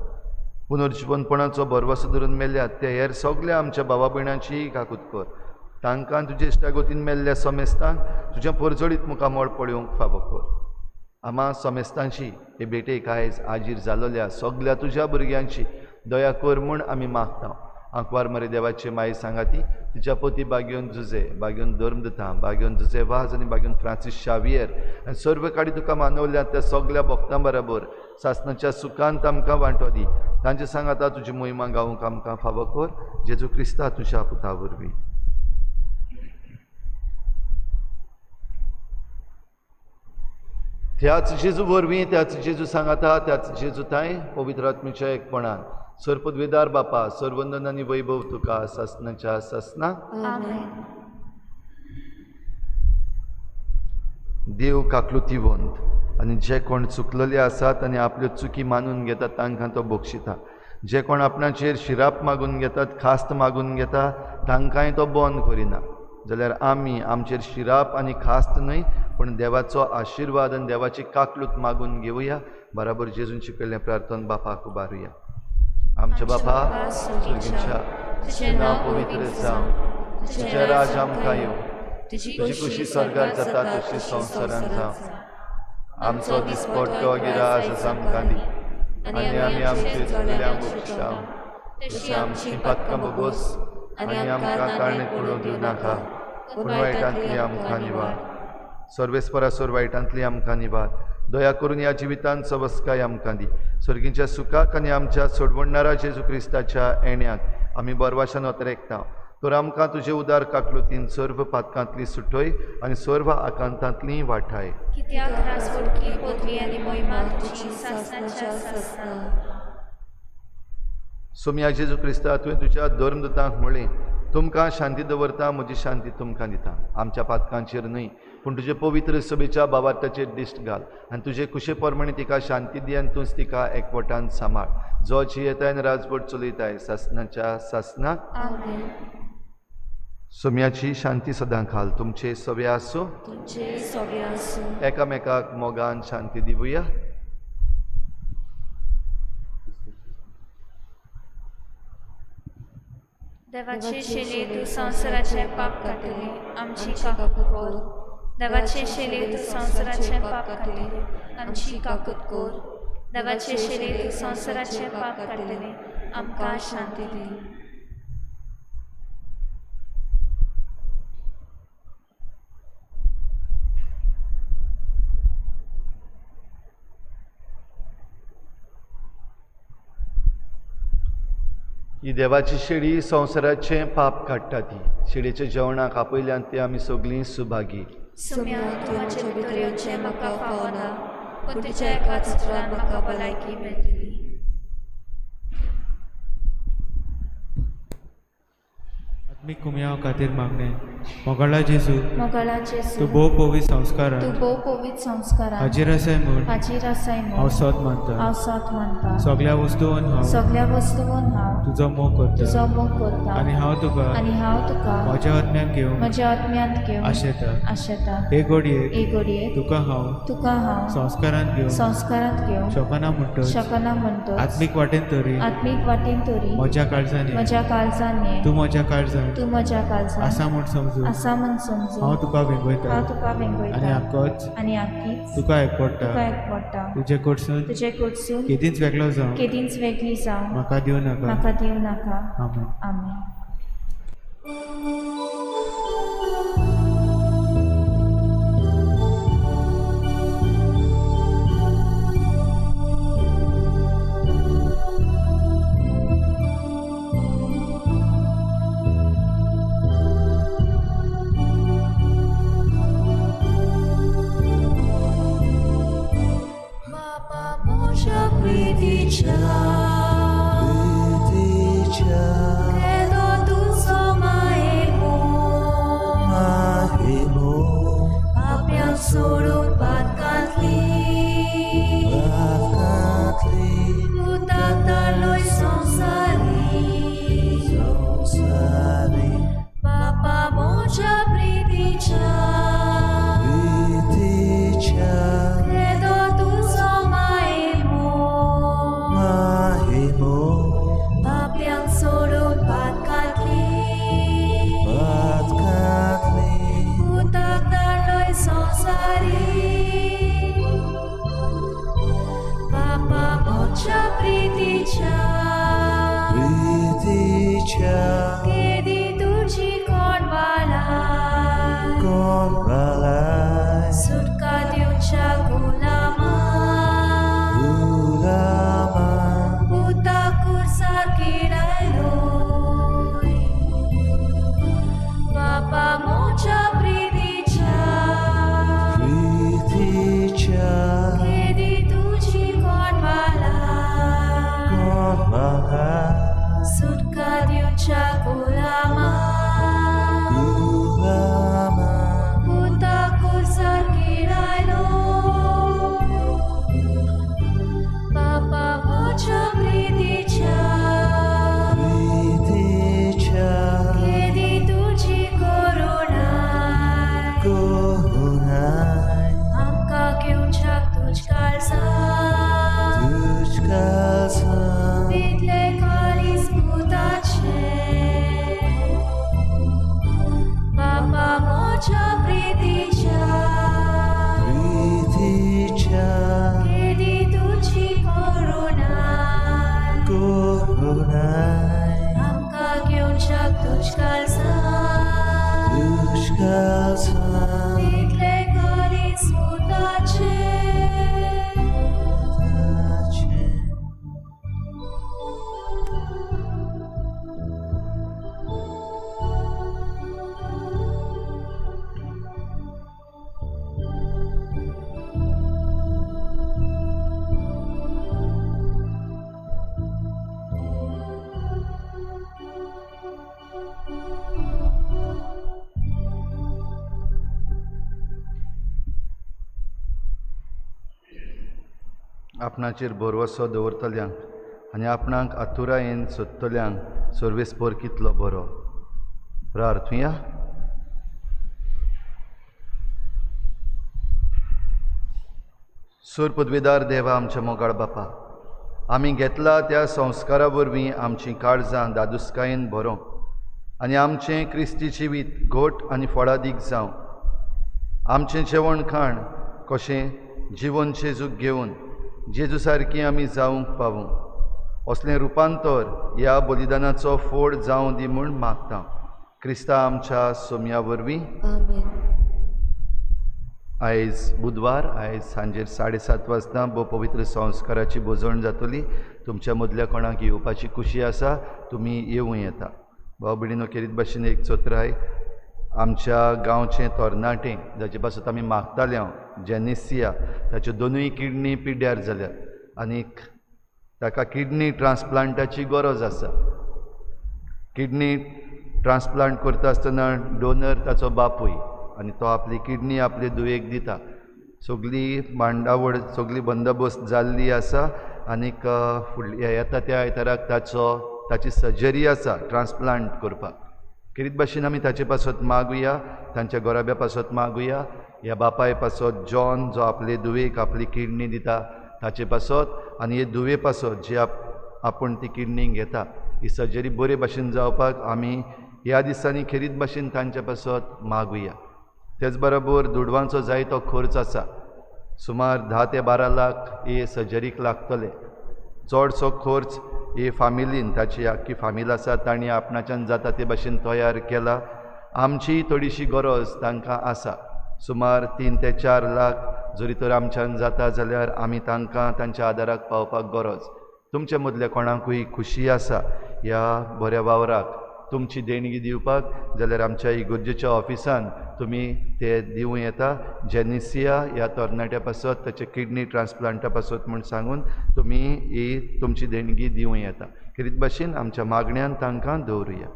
पुनर्जिवनपणाचो भरवसो धरून मेल्यात ते हेर सगल्या आमच्या भावा भयणांचीय काकूत कर। तांकां तुजे इश्टागतीन मेल्ल्या समेस्तांक तुज्या परजळीत मुखामळ पळोवंक फावो कर। आमा समेस्तांची हे भेटेक आयज आजीर जालोल्या सगल्या तुज्या भुरग्यांची दया कर म्हूण आमी मागता। आंकवार मरे देवाचे माई सांगाती, तिच्या पती बाग्योन जुजे, बाग्योन धर्मदता, बाग्योन जुजे वाज आनी बाग्योन फ्रांसीस शावियर आनी सर्व काडी तुका मानवल्या त्या सगल्या भक्तां बराबर सासनाच्या सुखांत आमकां वांटो दी। तांचे सांगाता तुजी मोहिमा गावंक आमकां फावो कर, जेजू क्रिस्ता तुज्या पुता वरवीं। त्याच जेजू वरवीं, त्याच जेजू सांगाता, त्याच जेजू ताय पवित्र आत्म्याच्या एकपणान सर्वपदवेदार बापा, सर्वंदन आनी वैभव तुका सासनाच्या सासना. आमेन. देव काकलुतीवंत आनी जे कोण चुकलेले आसात आनी आपल्यो चुकी मानून घेतात तांकां तो बक्षिता. जे कोण आपणाचेर शिराप मागून घेतात, खास्त मागून घेता, तांकांय तो बंद करिना. जाल्यार आमी आमचेर शिराप आनी खास्त न्हय पूण देवाचो आशिर्वाद आनी देवाची काकलूत मागून घेवया. बराबर जेजून शिकयल्लें प्रार्थन बापाक उबारुया. आमच्या बापा स्वर्गीच्या, तुजें नांव पवित्र जावं, तुजें राज आमकां येवं, तुजी खुशी स्वर्गार जाता तशी संवसारांत जावं. आमचो दिसपट्टो गिरास आमकां दी आनी आमी आमचे चुकल्यांक बक्षिता तशी आमची पातकां भोगोस आनी आमकां ताणें पडूंक दिवं नाका पूण वायटांतली आमकां निवार. सर्वेस्परासोर वायटांतली आमकां निवार. दया करून ह्या जिवितांत सवस्काय आमकां दी. सर्गीच्या सुखाक आनी आमच्या सोडवणणारा जेजू क्रिस्ताच्या येण्याक आमी बरवाशान अतरेकता. तर आमकां तुजे उदार काकलुतीन सर्व पातकांतली सुटय आनी सर्व आकांतांतली वाठाय. कित्याक रासवटकी पदवी आनी मोहिमा तुजी सासणाच्या सासणा. सोमया जेजू क्रिस्ता, तुवें तुज्या धर्मदूतांक म्हळें, तुमकां शांती दवरता, म्हजी शांती तुमकां दिता. आमच्या पातकांचेर न्हय पूण तुजे पवित्र सभेच्या बाबार्थाचेर दिश्ट घाल आनी तुजे कुशे प्रमाणे तिका शांती दी आनी तूंच तिका एकवटान सांबाळ, जो जियेताय आनी राजवट चलयताय सासणाच्या सासणाक. आमेन. सोम्याची शांती सदां खाल तुमचे सवे आसूं, तुमचे सगळे आसूं. एकामेकाक मोगान शांती दिवया. देवाचे शेले तूं संवसाराचें पाप काडटली, आमची काकूत कर. देवाचे शेले तूं संवसाराचें पाप काडटली, आमची काकूत कर. देवाचे शेले तूं संवसाराचें पाप काडटली, आमकां शांती दी. ही देवाची शेळी संवसाराचें पाप काडटा. ती शेळयेच्या जेवणाक आपयल्यान ती आमी सगळीं सुभागी. सोम्या, तूं म्हजे भितर येवचें म्हाका फावना, पूण तुज्या एकाच उतरान म्हाका भलायकी मेळटली. आत्मीक कुमयाव खातीर मागणें. मोगाळा जेजू, मोगाळा जेजू, तूं भोव पवित्र संस्कारान तूं भोव पवित्र संस्कारान हाजीर आसाय म्हूण हाजीर आसाय म्हूण हांव सत मानता. हांव सत मानता. सगळ्या वस्तून हांव सगळ्या वस्तून हांव तुजो मोग करता तुजो मोग करता आनी हांव तुका आनी हांव तुका म्हज्या आत्म्याक घेवन म्हज्या आत्म्यांत घेवन आशेता. आशेता. हे घडयेक हे घडयेक तुका हांव तुका हांव संस्कारांत घेवन संस्कारांत घेवन शकना म्हणटच शकना म्हणटच आत्मीक वाटेन तरी आत्मीक वाटेन तरी म्हज्या काळजान म्हज्या काळजान ये. तूं म्हज्या काळजान तूं म्हज्या काळजान आसा म्हूण समजून आसा म्हूण समजून हांव तुका वेंगयता हांव तुका वेंगयता आनी आकच आनी आकीच तुका एकवडटा. तुका एकवडटा. तुजे कडसून तुजे कडसून केदींच वेगळो जावं केदींच वेगळी जावं म्हाका दिवं नाका. म्हाका दिवं नाका. आमेन. आमेन. Credo tu soma e आपणाचेर भरवसो दवरतल्यांक आनी आपणाक आतुरायेन सोदतल्यांक सर्वेस्पर कितलो बरो. प्रार्थुया. सूर पदवेदार देवा, आमच्या मोगाळ बापा, आमी घेतला त्या संस्कारा वरवीं आमचीं काळजां दादुस्कायेन भरोवंक आनी आमचें क्रिस्ती जिवीत घट आनी फळादीक जावं. आमचें जेवण खाण कशें जिवन जेजूक घेवन जेजू सारकी आमी जावंक पावूं असलें रुपांतर ह्या बलिदानाचो फोड जावं दी म्हूण मागता क्रिस्ता आमच्या सोम्या वरवीं. आमेन. आयज बुधवार, आयज सांजेर 7:30 वाजता भोव पवित्र संस्काराची भोजवण जातली. तुमच्या मदल्या कोणाक येवपाची खुशी आसा तुमी येवं येता. भाव भयणीनो, खेरीत भाशेन एक चोत्राय आमच्या गांवचें तरणाटें जाचे पासत आमी मागताले हांव, जेनेसिया, ताच्यो दोनूय किडनी पिड्ड्यार जाल्यात आनीक ताका किडनी ट्रान्सप्लांटाची गरज आसा. किडनी ट्रान्सप्लांट करता आसतना डोनर ताचो बापूय आनी तो आपली किडनी आपले धुवेक दिता. सगली मांडावळ, सगली बंदोबस्त जाल्ली आसा आनीक फुडल्या येता त्या आयताराक ताची सर्जरी आसा ट्रान्सप्लांट करपाक. खेरीत भाशेन आमी ताचे पासत मागुया, तांच्या घराब्या पासत मागुया, ह्या बापाय पासत जॉन जो आपले धुवेक आपली किडनी दिता ताचे पासत आनी हे धुवे पासत जी आपूण ती किडनी घेता ही सर्जरी बरे भाशेन जावपाक आमी ह्या दिसांनी खेरीत भाशेन तांच्या पासत मागुया. तेच बरोबर दुडवांचो जायतो खर्च आसा, सुमार 10 ते 12 लाख हे सर्जरीक लागतले. चडसो खर्च हे फामिलीन, ताची आख्खी फामील आसा तांणी आपणाच्यान जाता ते भाशेन तयार केला. आमची थोडीशी गरज तांकां आसा, सुमार 3 ते 4 लाख जरी तर आमच्यान जाता जाल्यार आमी तांकां तांच्या आदाराक पावपाक गरज. तुमच्या मदल्या कोणाकूय खुशी आसा ह्या बऱ्या वावराक तुमची देणगी दिवपाक जाल्यार आमच्या इगोर्जेच्या ऑफिसान तुमी ते दिवं येता. जेनिसिया ह्या तरणाट्या पासत, ताच्या किडनी ट्रान्सप्लांटा पासत म्हूण सांगून तुमी ही तुमची देणगी दिवं येता. खेरीत भाशेन आमच्या मागण्यान तांकां दवरुया.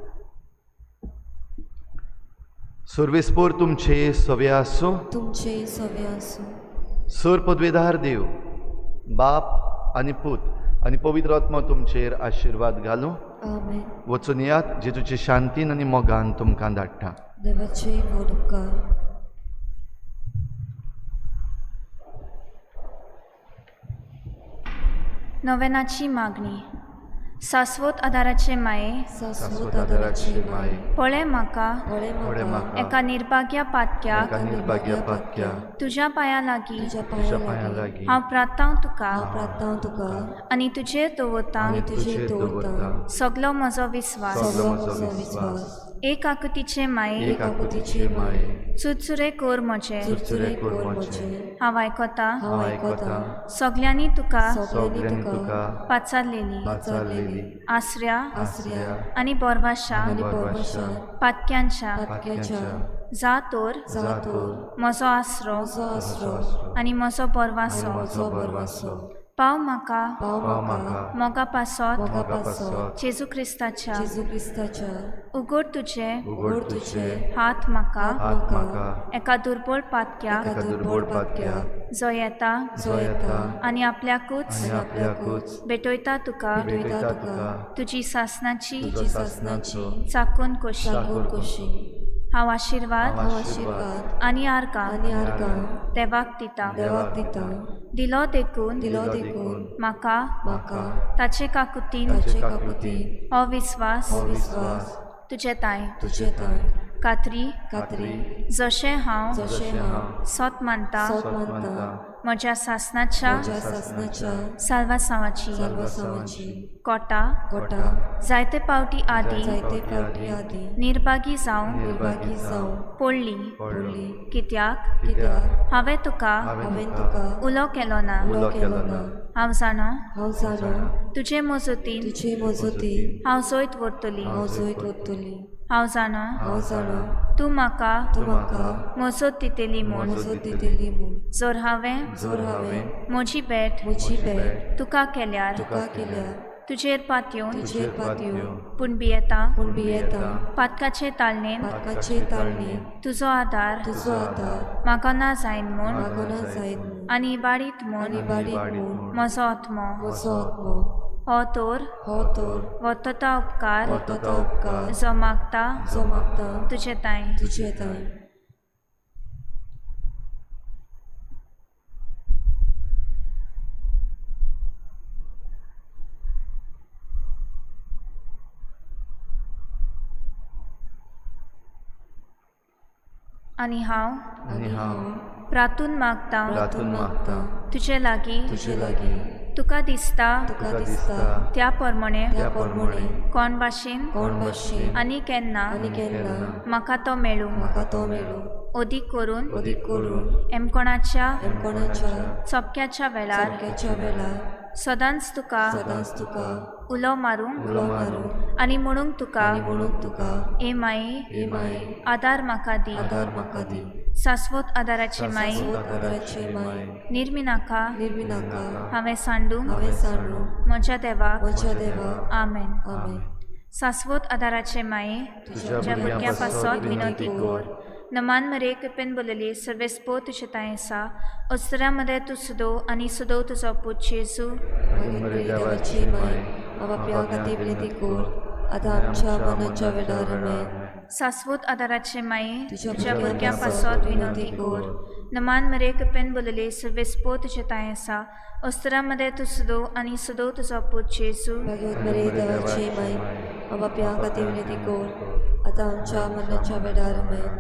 सर्वेस्पोर तुमचे सवे आसूं, तुमचे सवे आसूं. सर पदवेदार देव बाप आनी पूत आनी पवित्र आत्मा तुमचेर आशिर्वाद घालूं. आमेन. वचून यात, जेजूचे शांतीन आनी मोगान तुमकां धाडटा. देवाचे व्हड उपकार. नोवेनाची मागणी. शाश्वत आदाराचे माये, शाश्वत आदाराची माये, पळय म्हाका पळय म्हाका एका निर्भाग्या पातक्याक, एका निर्भाग्या पातक्याक, तुज्या पांयां लागीं, तुज्या तुज्या पांयां पांयां लागीं लागीं हांव प्रार्थांव तुका हांव प्रार्थांव तुका आनी तुजेर दवरतां आनी तुजेर दवरतां सगलो म्हजो विस्वास. सगलो म्हजो विस्वास. एक आकृतीचे माये, एक आकृतीचे माये, चुरचुरे कर म्हजे, चुरचुरे कर म्हजे, हांव आयकतां हांव आयकतां सगल्यांनी तुका सगल्यांनी तुका पाचारलेली पाचारलेली आसऱ्या आसऱ्या आनी बोरवाशा आनी बोरवाशा पातक्यांच्या पातक्याच्या जा तर जा तर म्हजो आसरो म्हजो आसरो आनी म्हजो बोरवासो म्हजो बोरवासो पाव म्हाका पाव म्हाका मोगा पासत मोगा पासत जेजू क्रिस्ताच्या जेजू क्रिस्ताच्या उगड तुजे उगड तुजे हात म्हाका हात म्हाका एका दुर्बळ पातक्याक एका दुर्बळ पातक्याक जो येता जो येता आनी आपल्याकूच आनी आपल्याकूच भेटयता तुका भेटयता तुका तुजी सासनाची तुजी सासनाची चाकून कोशी चाकून कोशी. हांव आशिर्वाद हांव आशिर्वाद आनी आर्गां आनी आर्गां देवाक दिता. देवाक दिता. दिलो देखून दिलो देखून म्हाका म्हाका ताचे काकुतीन ताचे काकुतीन हो विस्वास हो विस्वास तुजे ताय तुजे ताय खात्री खात्री जशें हांव जशें हांव सोत मानता सोत मानता म्हज्या सासनाच्या म्हज्या सासनाच्या साल्वासांवाची साल्वासांवाची कोटा कोटा जायते पावटी आदी जायते फावटी आदी निर्भागी जावन निर्भागी जावन पडली पडली कित्याक कित्याक हांवें तुका हांवें तुका उलो केलो ना. उलो केलो ना. हांव जाणा हांव जाणा तुजे मजतीन तुजे मजतीन हांव जैत व्हरतली. हांव जैत व्हरतली. हांव जाणा हांव जाणा तूं म्हाका तूं म्हाका मजत दितली म्हूण. मजत दितली म्हूण. जर हांवें जर हांवें म्हजी भेट म्हजी भेट तुका केल्यार तुका केल्यार तुजेर पातयेवन तुजेर पातयेवन पूण भियेता पूण भियेता पातकाचे तालनेन पातकाचे ताळणे तुजो आदार तुजो आदार म्हाका ना जायन म्हूण म्हाका ना जायत म्हूण आनी इबाडीत म्हूण आनी बारीक म्हूण म्हजो आत्मो म्हजो आत्मो हो तर हो तर वतता उपकार वतता उपकार जो मागता जो मागता तुजे तांय तुजे तांय. आनी हांव आनी हांव प्रातून मागता प्रातून मागता तुजे लागीं तुजे लागीं तुका दिसता तुका दिसता त्या प्रमाणे त्या प्रमाणे कोण भाशेन कोण भाशेन आनी केन्ना आनी केन्ना म्हाका तो मेळूं म्हाका तो मेळूं अदीक करून अदीक करून एमकोणाच्या कोणाच्या चपक्याच्या वेळार सारक्याच्या वेळार सदांच तुका सदांच तुका उलो मारूंक उलो मारूंक आनी म्हणूंक तुका आनी म्हणूंक तुका ए माई हे माई आदार म्हाका दी आदार म्हाका दी. सास्वत आदाराची माई सास्वत आदाराची माई निर्मिनाका निर्मिनाका हांवें सांडूंक हांवें सांडूंक म्हज्या देवाक म्हज्या देवाक आमेन. आमेन. सास्वत आदाराचे माये तुज्या भुरग्यां पासत विनंती कर. नमान मरे कृपेन बोलली सर्वेस्पो तुजे तांय आसा अस्तरा मदें तूं सदो आनी सदो तुजो पूत जेजू. मागीर देवाची माय बाप्या खातीर विनंती कर आतां आमच्या मनाच्या वेळार. आमेन. सास्वत आदाराचे माये तुज्या तुज्या भुरग्यां भुरग्यां पासत विनंती कर. नमान मरे कृपेन बोलली सर्वेस्पो तुजे तांय आसा अस्तरा मदें तूं सदो आनी सदो तुजो पूत जेजू. भाग्यवत मरे देवाची माय बाप्या खातीर विनंती कर आतां आमच्या मरणाच्या वेळार. आमेन.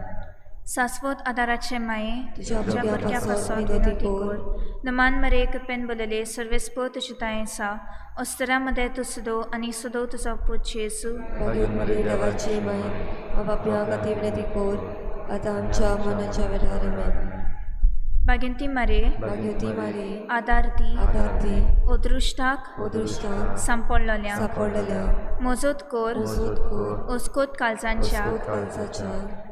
सास्वत आदाराचे माये तुज्या तुज्या भुरग्यां भुरग्यां पासत पासत विनंती विनंती कर. कर. नमान मरे कृपेन बोलले सर्वेस्पो तुजे तांय आसा अस्तरा मदें तूं सदो आनी सदो तुजो पूत जेजू. भाग्यवत मरे देवाची माय बाप्या खातीर विनंती कर आतां आमच्या मरणाच्या वेळार. आमेन. भाग्यंती मरे भाग्यवती मारी आदार दी आदार दी अदृश्टाक अदृश्टाक सांपडलेल्या सापडलेल्या मजत कर मजत कर अस्कोत काळजांच्या अस्कोत काळजाच्या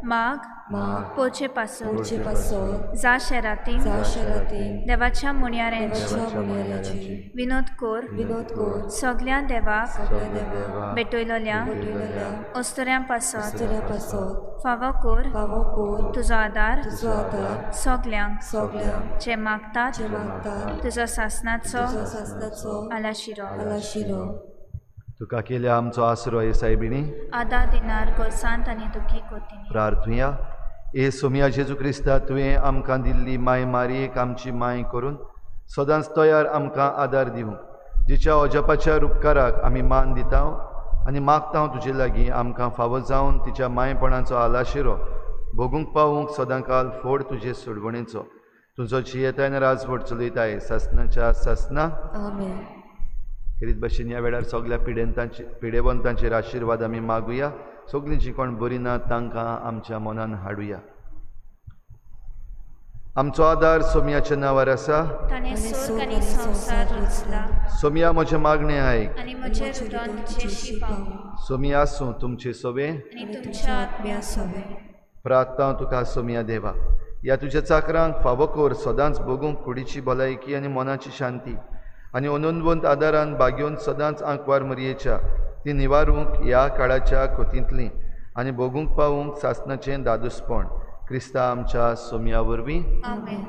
माग माग पोचे पासून पोळचे पासत जा शेरातीन जा शेरातीन देवाच्या मुणयाऱ्यांची देवाच्या मुणयाऱ्याची विनोद कर विनोद कर सगल्या देवाक सगळ्या देवाक भेटयलोल्या भेटयलोल्या अस्तऱ्यां पासत अस्तऱ्यां पासत फावो कर फावो कर तुजो आदार तुजो आदार सगल्यांक सगल्यांक जे मागतात जे मागतात तुजो सासनाचो तुजो सासनाचो आलाशिरो. आलाशिरो. तुका केल्या आमचो आसरो हे सायबिणी आदार दिनार गोरसांत आनी दुखी कोतिनी. प्रार्थुया. ए सोमिया जेजू क्रिस्ता तुवें आमकां दिल्ली माय मारयेक आमची माय करून सदांच तयार आमकां आदार दिवंक जिच्या अजापाच्या रुपकाराक आमी मान दिता आनी मागता तुजे लागीं आमकां फावो जावन तिच्या मायपणाचो आलाशिरो भोगूंक पावूंक सदांकाल फोड तुजे सोडवणेचो. तुजो जियेताय आनी राजवट चलयताय सासनाच्या सासना. आमेन. खेरीत भाशेन ह्या वेळार सगल्या पिडेवंतांचेर आशिर्वाद आमी मागुया. सगळीं जीं कोण बरीं ना तांकां आमच्या मनान हाडुया. आमचो आदार सोमियाच्या नांवार आसा. ताणें सोर्ग आनी संवसार रचला सोमिया म्हजें मागणें आयक आनी म्हजें रुदन तुजेशी पावूं. सोमिया आसूं तुमचे सोबे आनी तुमच्या आत्म्या सोबे. प्रार्थना तुका सोमिया देवा ह्या तुज्या चाकरांक फावो कर सदांच भोगूंक कुडीची भलायकी आनी मनाची शांती आनी अनंतवंत आदारान बागेवन सदांच आंकवार मरयेच्या ती निवारूंक ह्या काळाच्या खोतींतली आनी भोगूंक पावूंक सासनाचें दादूसपण क्रिस्ता आमच्या सोमिया वरवीं. आमेन.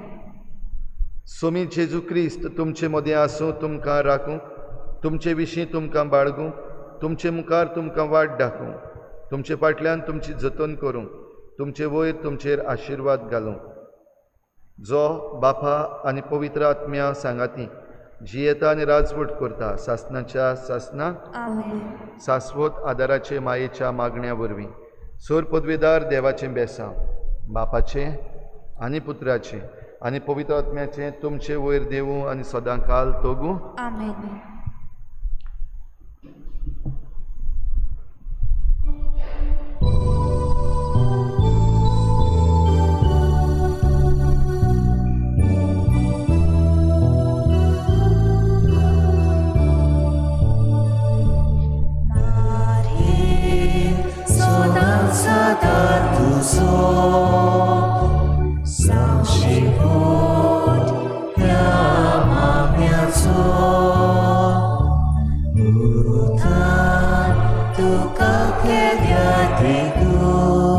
सोमी जेजू क्रिस्त तुमचे मदें आसूं तुमकां राखूंक तुमचे विशीं तुमकां बाळगूंक तुमचे मुखार तुमकां वाट दाखोवंक तुमचे फाटल्यान तुमची जतन करूंक तुमचे वयर तुमचेर आशिर्वाद घालूंक जो बापा आनी पवित्र आत्म्या सांगाती जियेता आनी राजवट करता सासनाच्या सासना. आमेन. सास्वत आदाराचे मायेच्या मागण्या वरवीं सोर पदवेदार देवाचें बेसांव बापाचें आनी पुत्राचें आनी पवित्र आत्म्याचें तुमचे वयर देवूं आनी सदांकाल तोगूं. आमेन. Shamshipot, Yamamyazo. केद्या तिगून.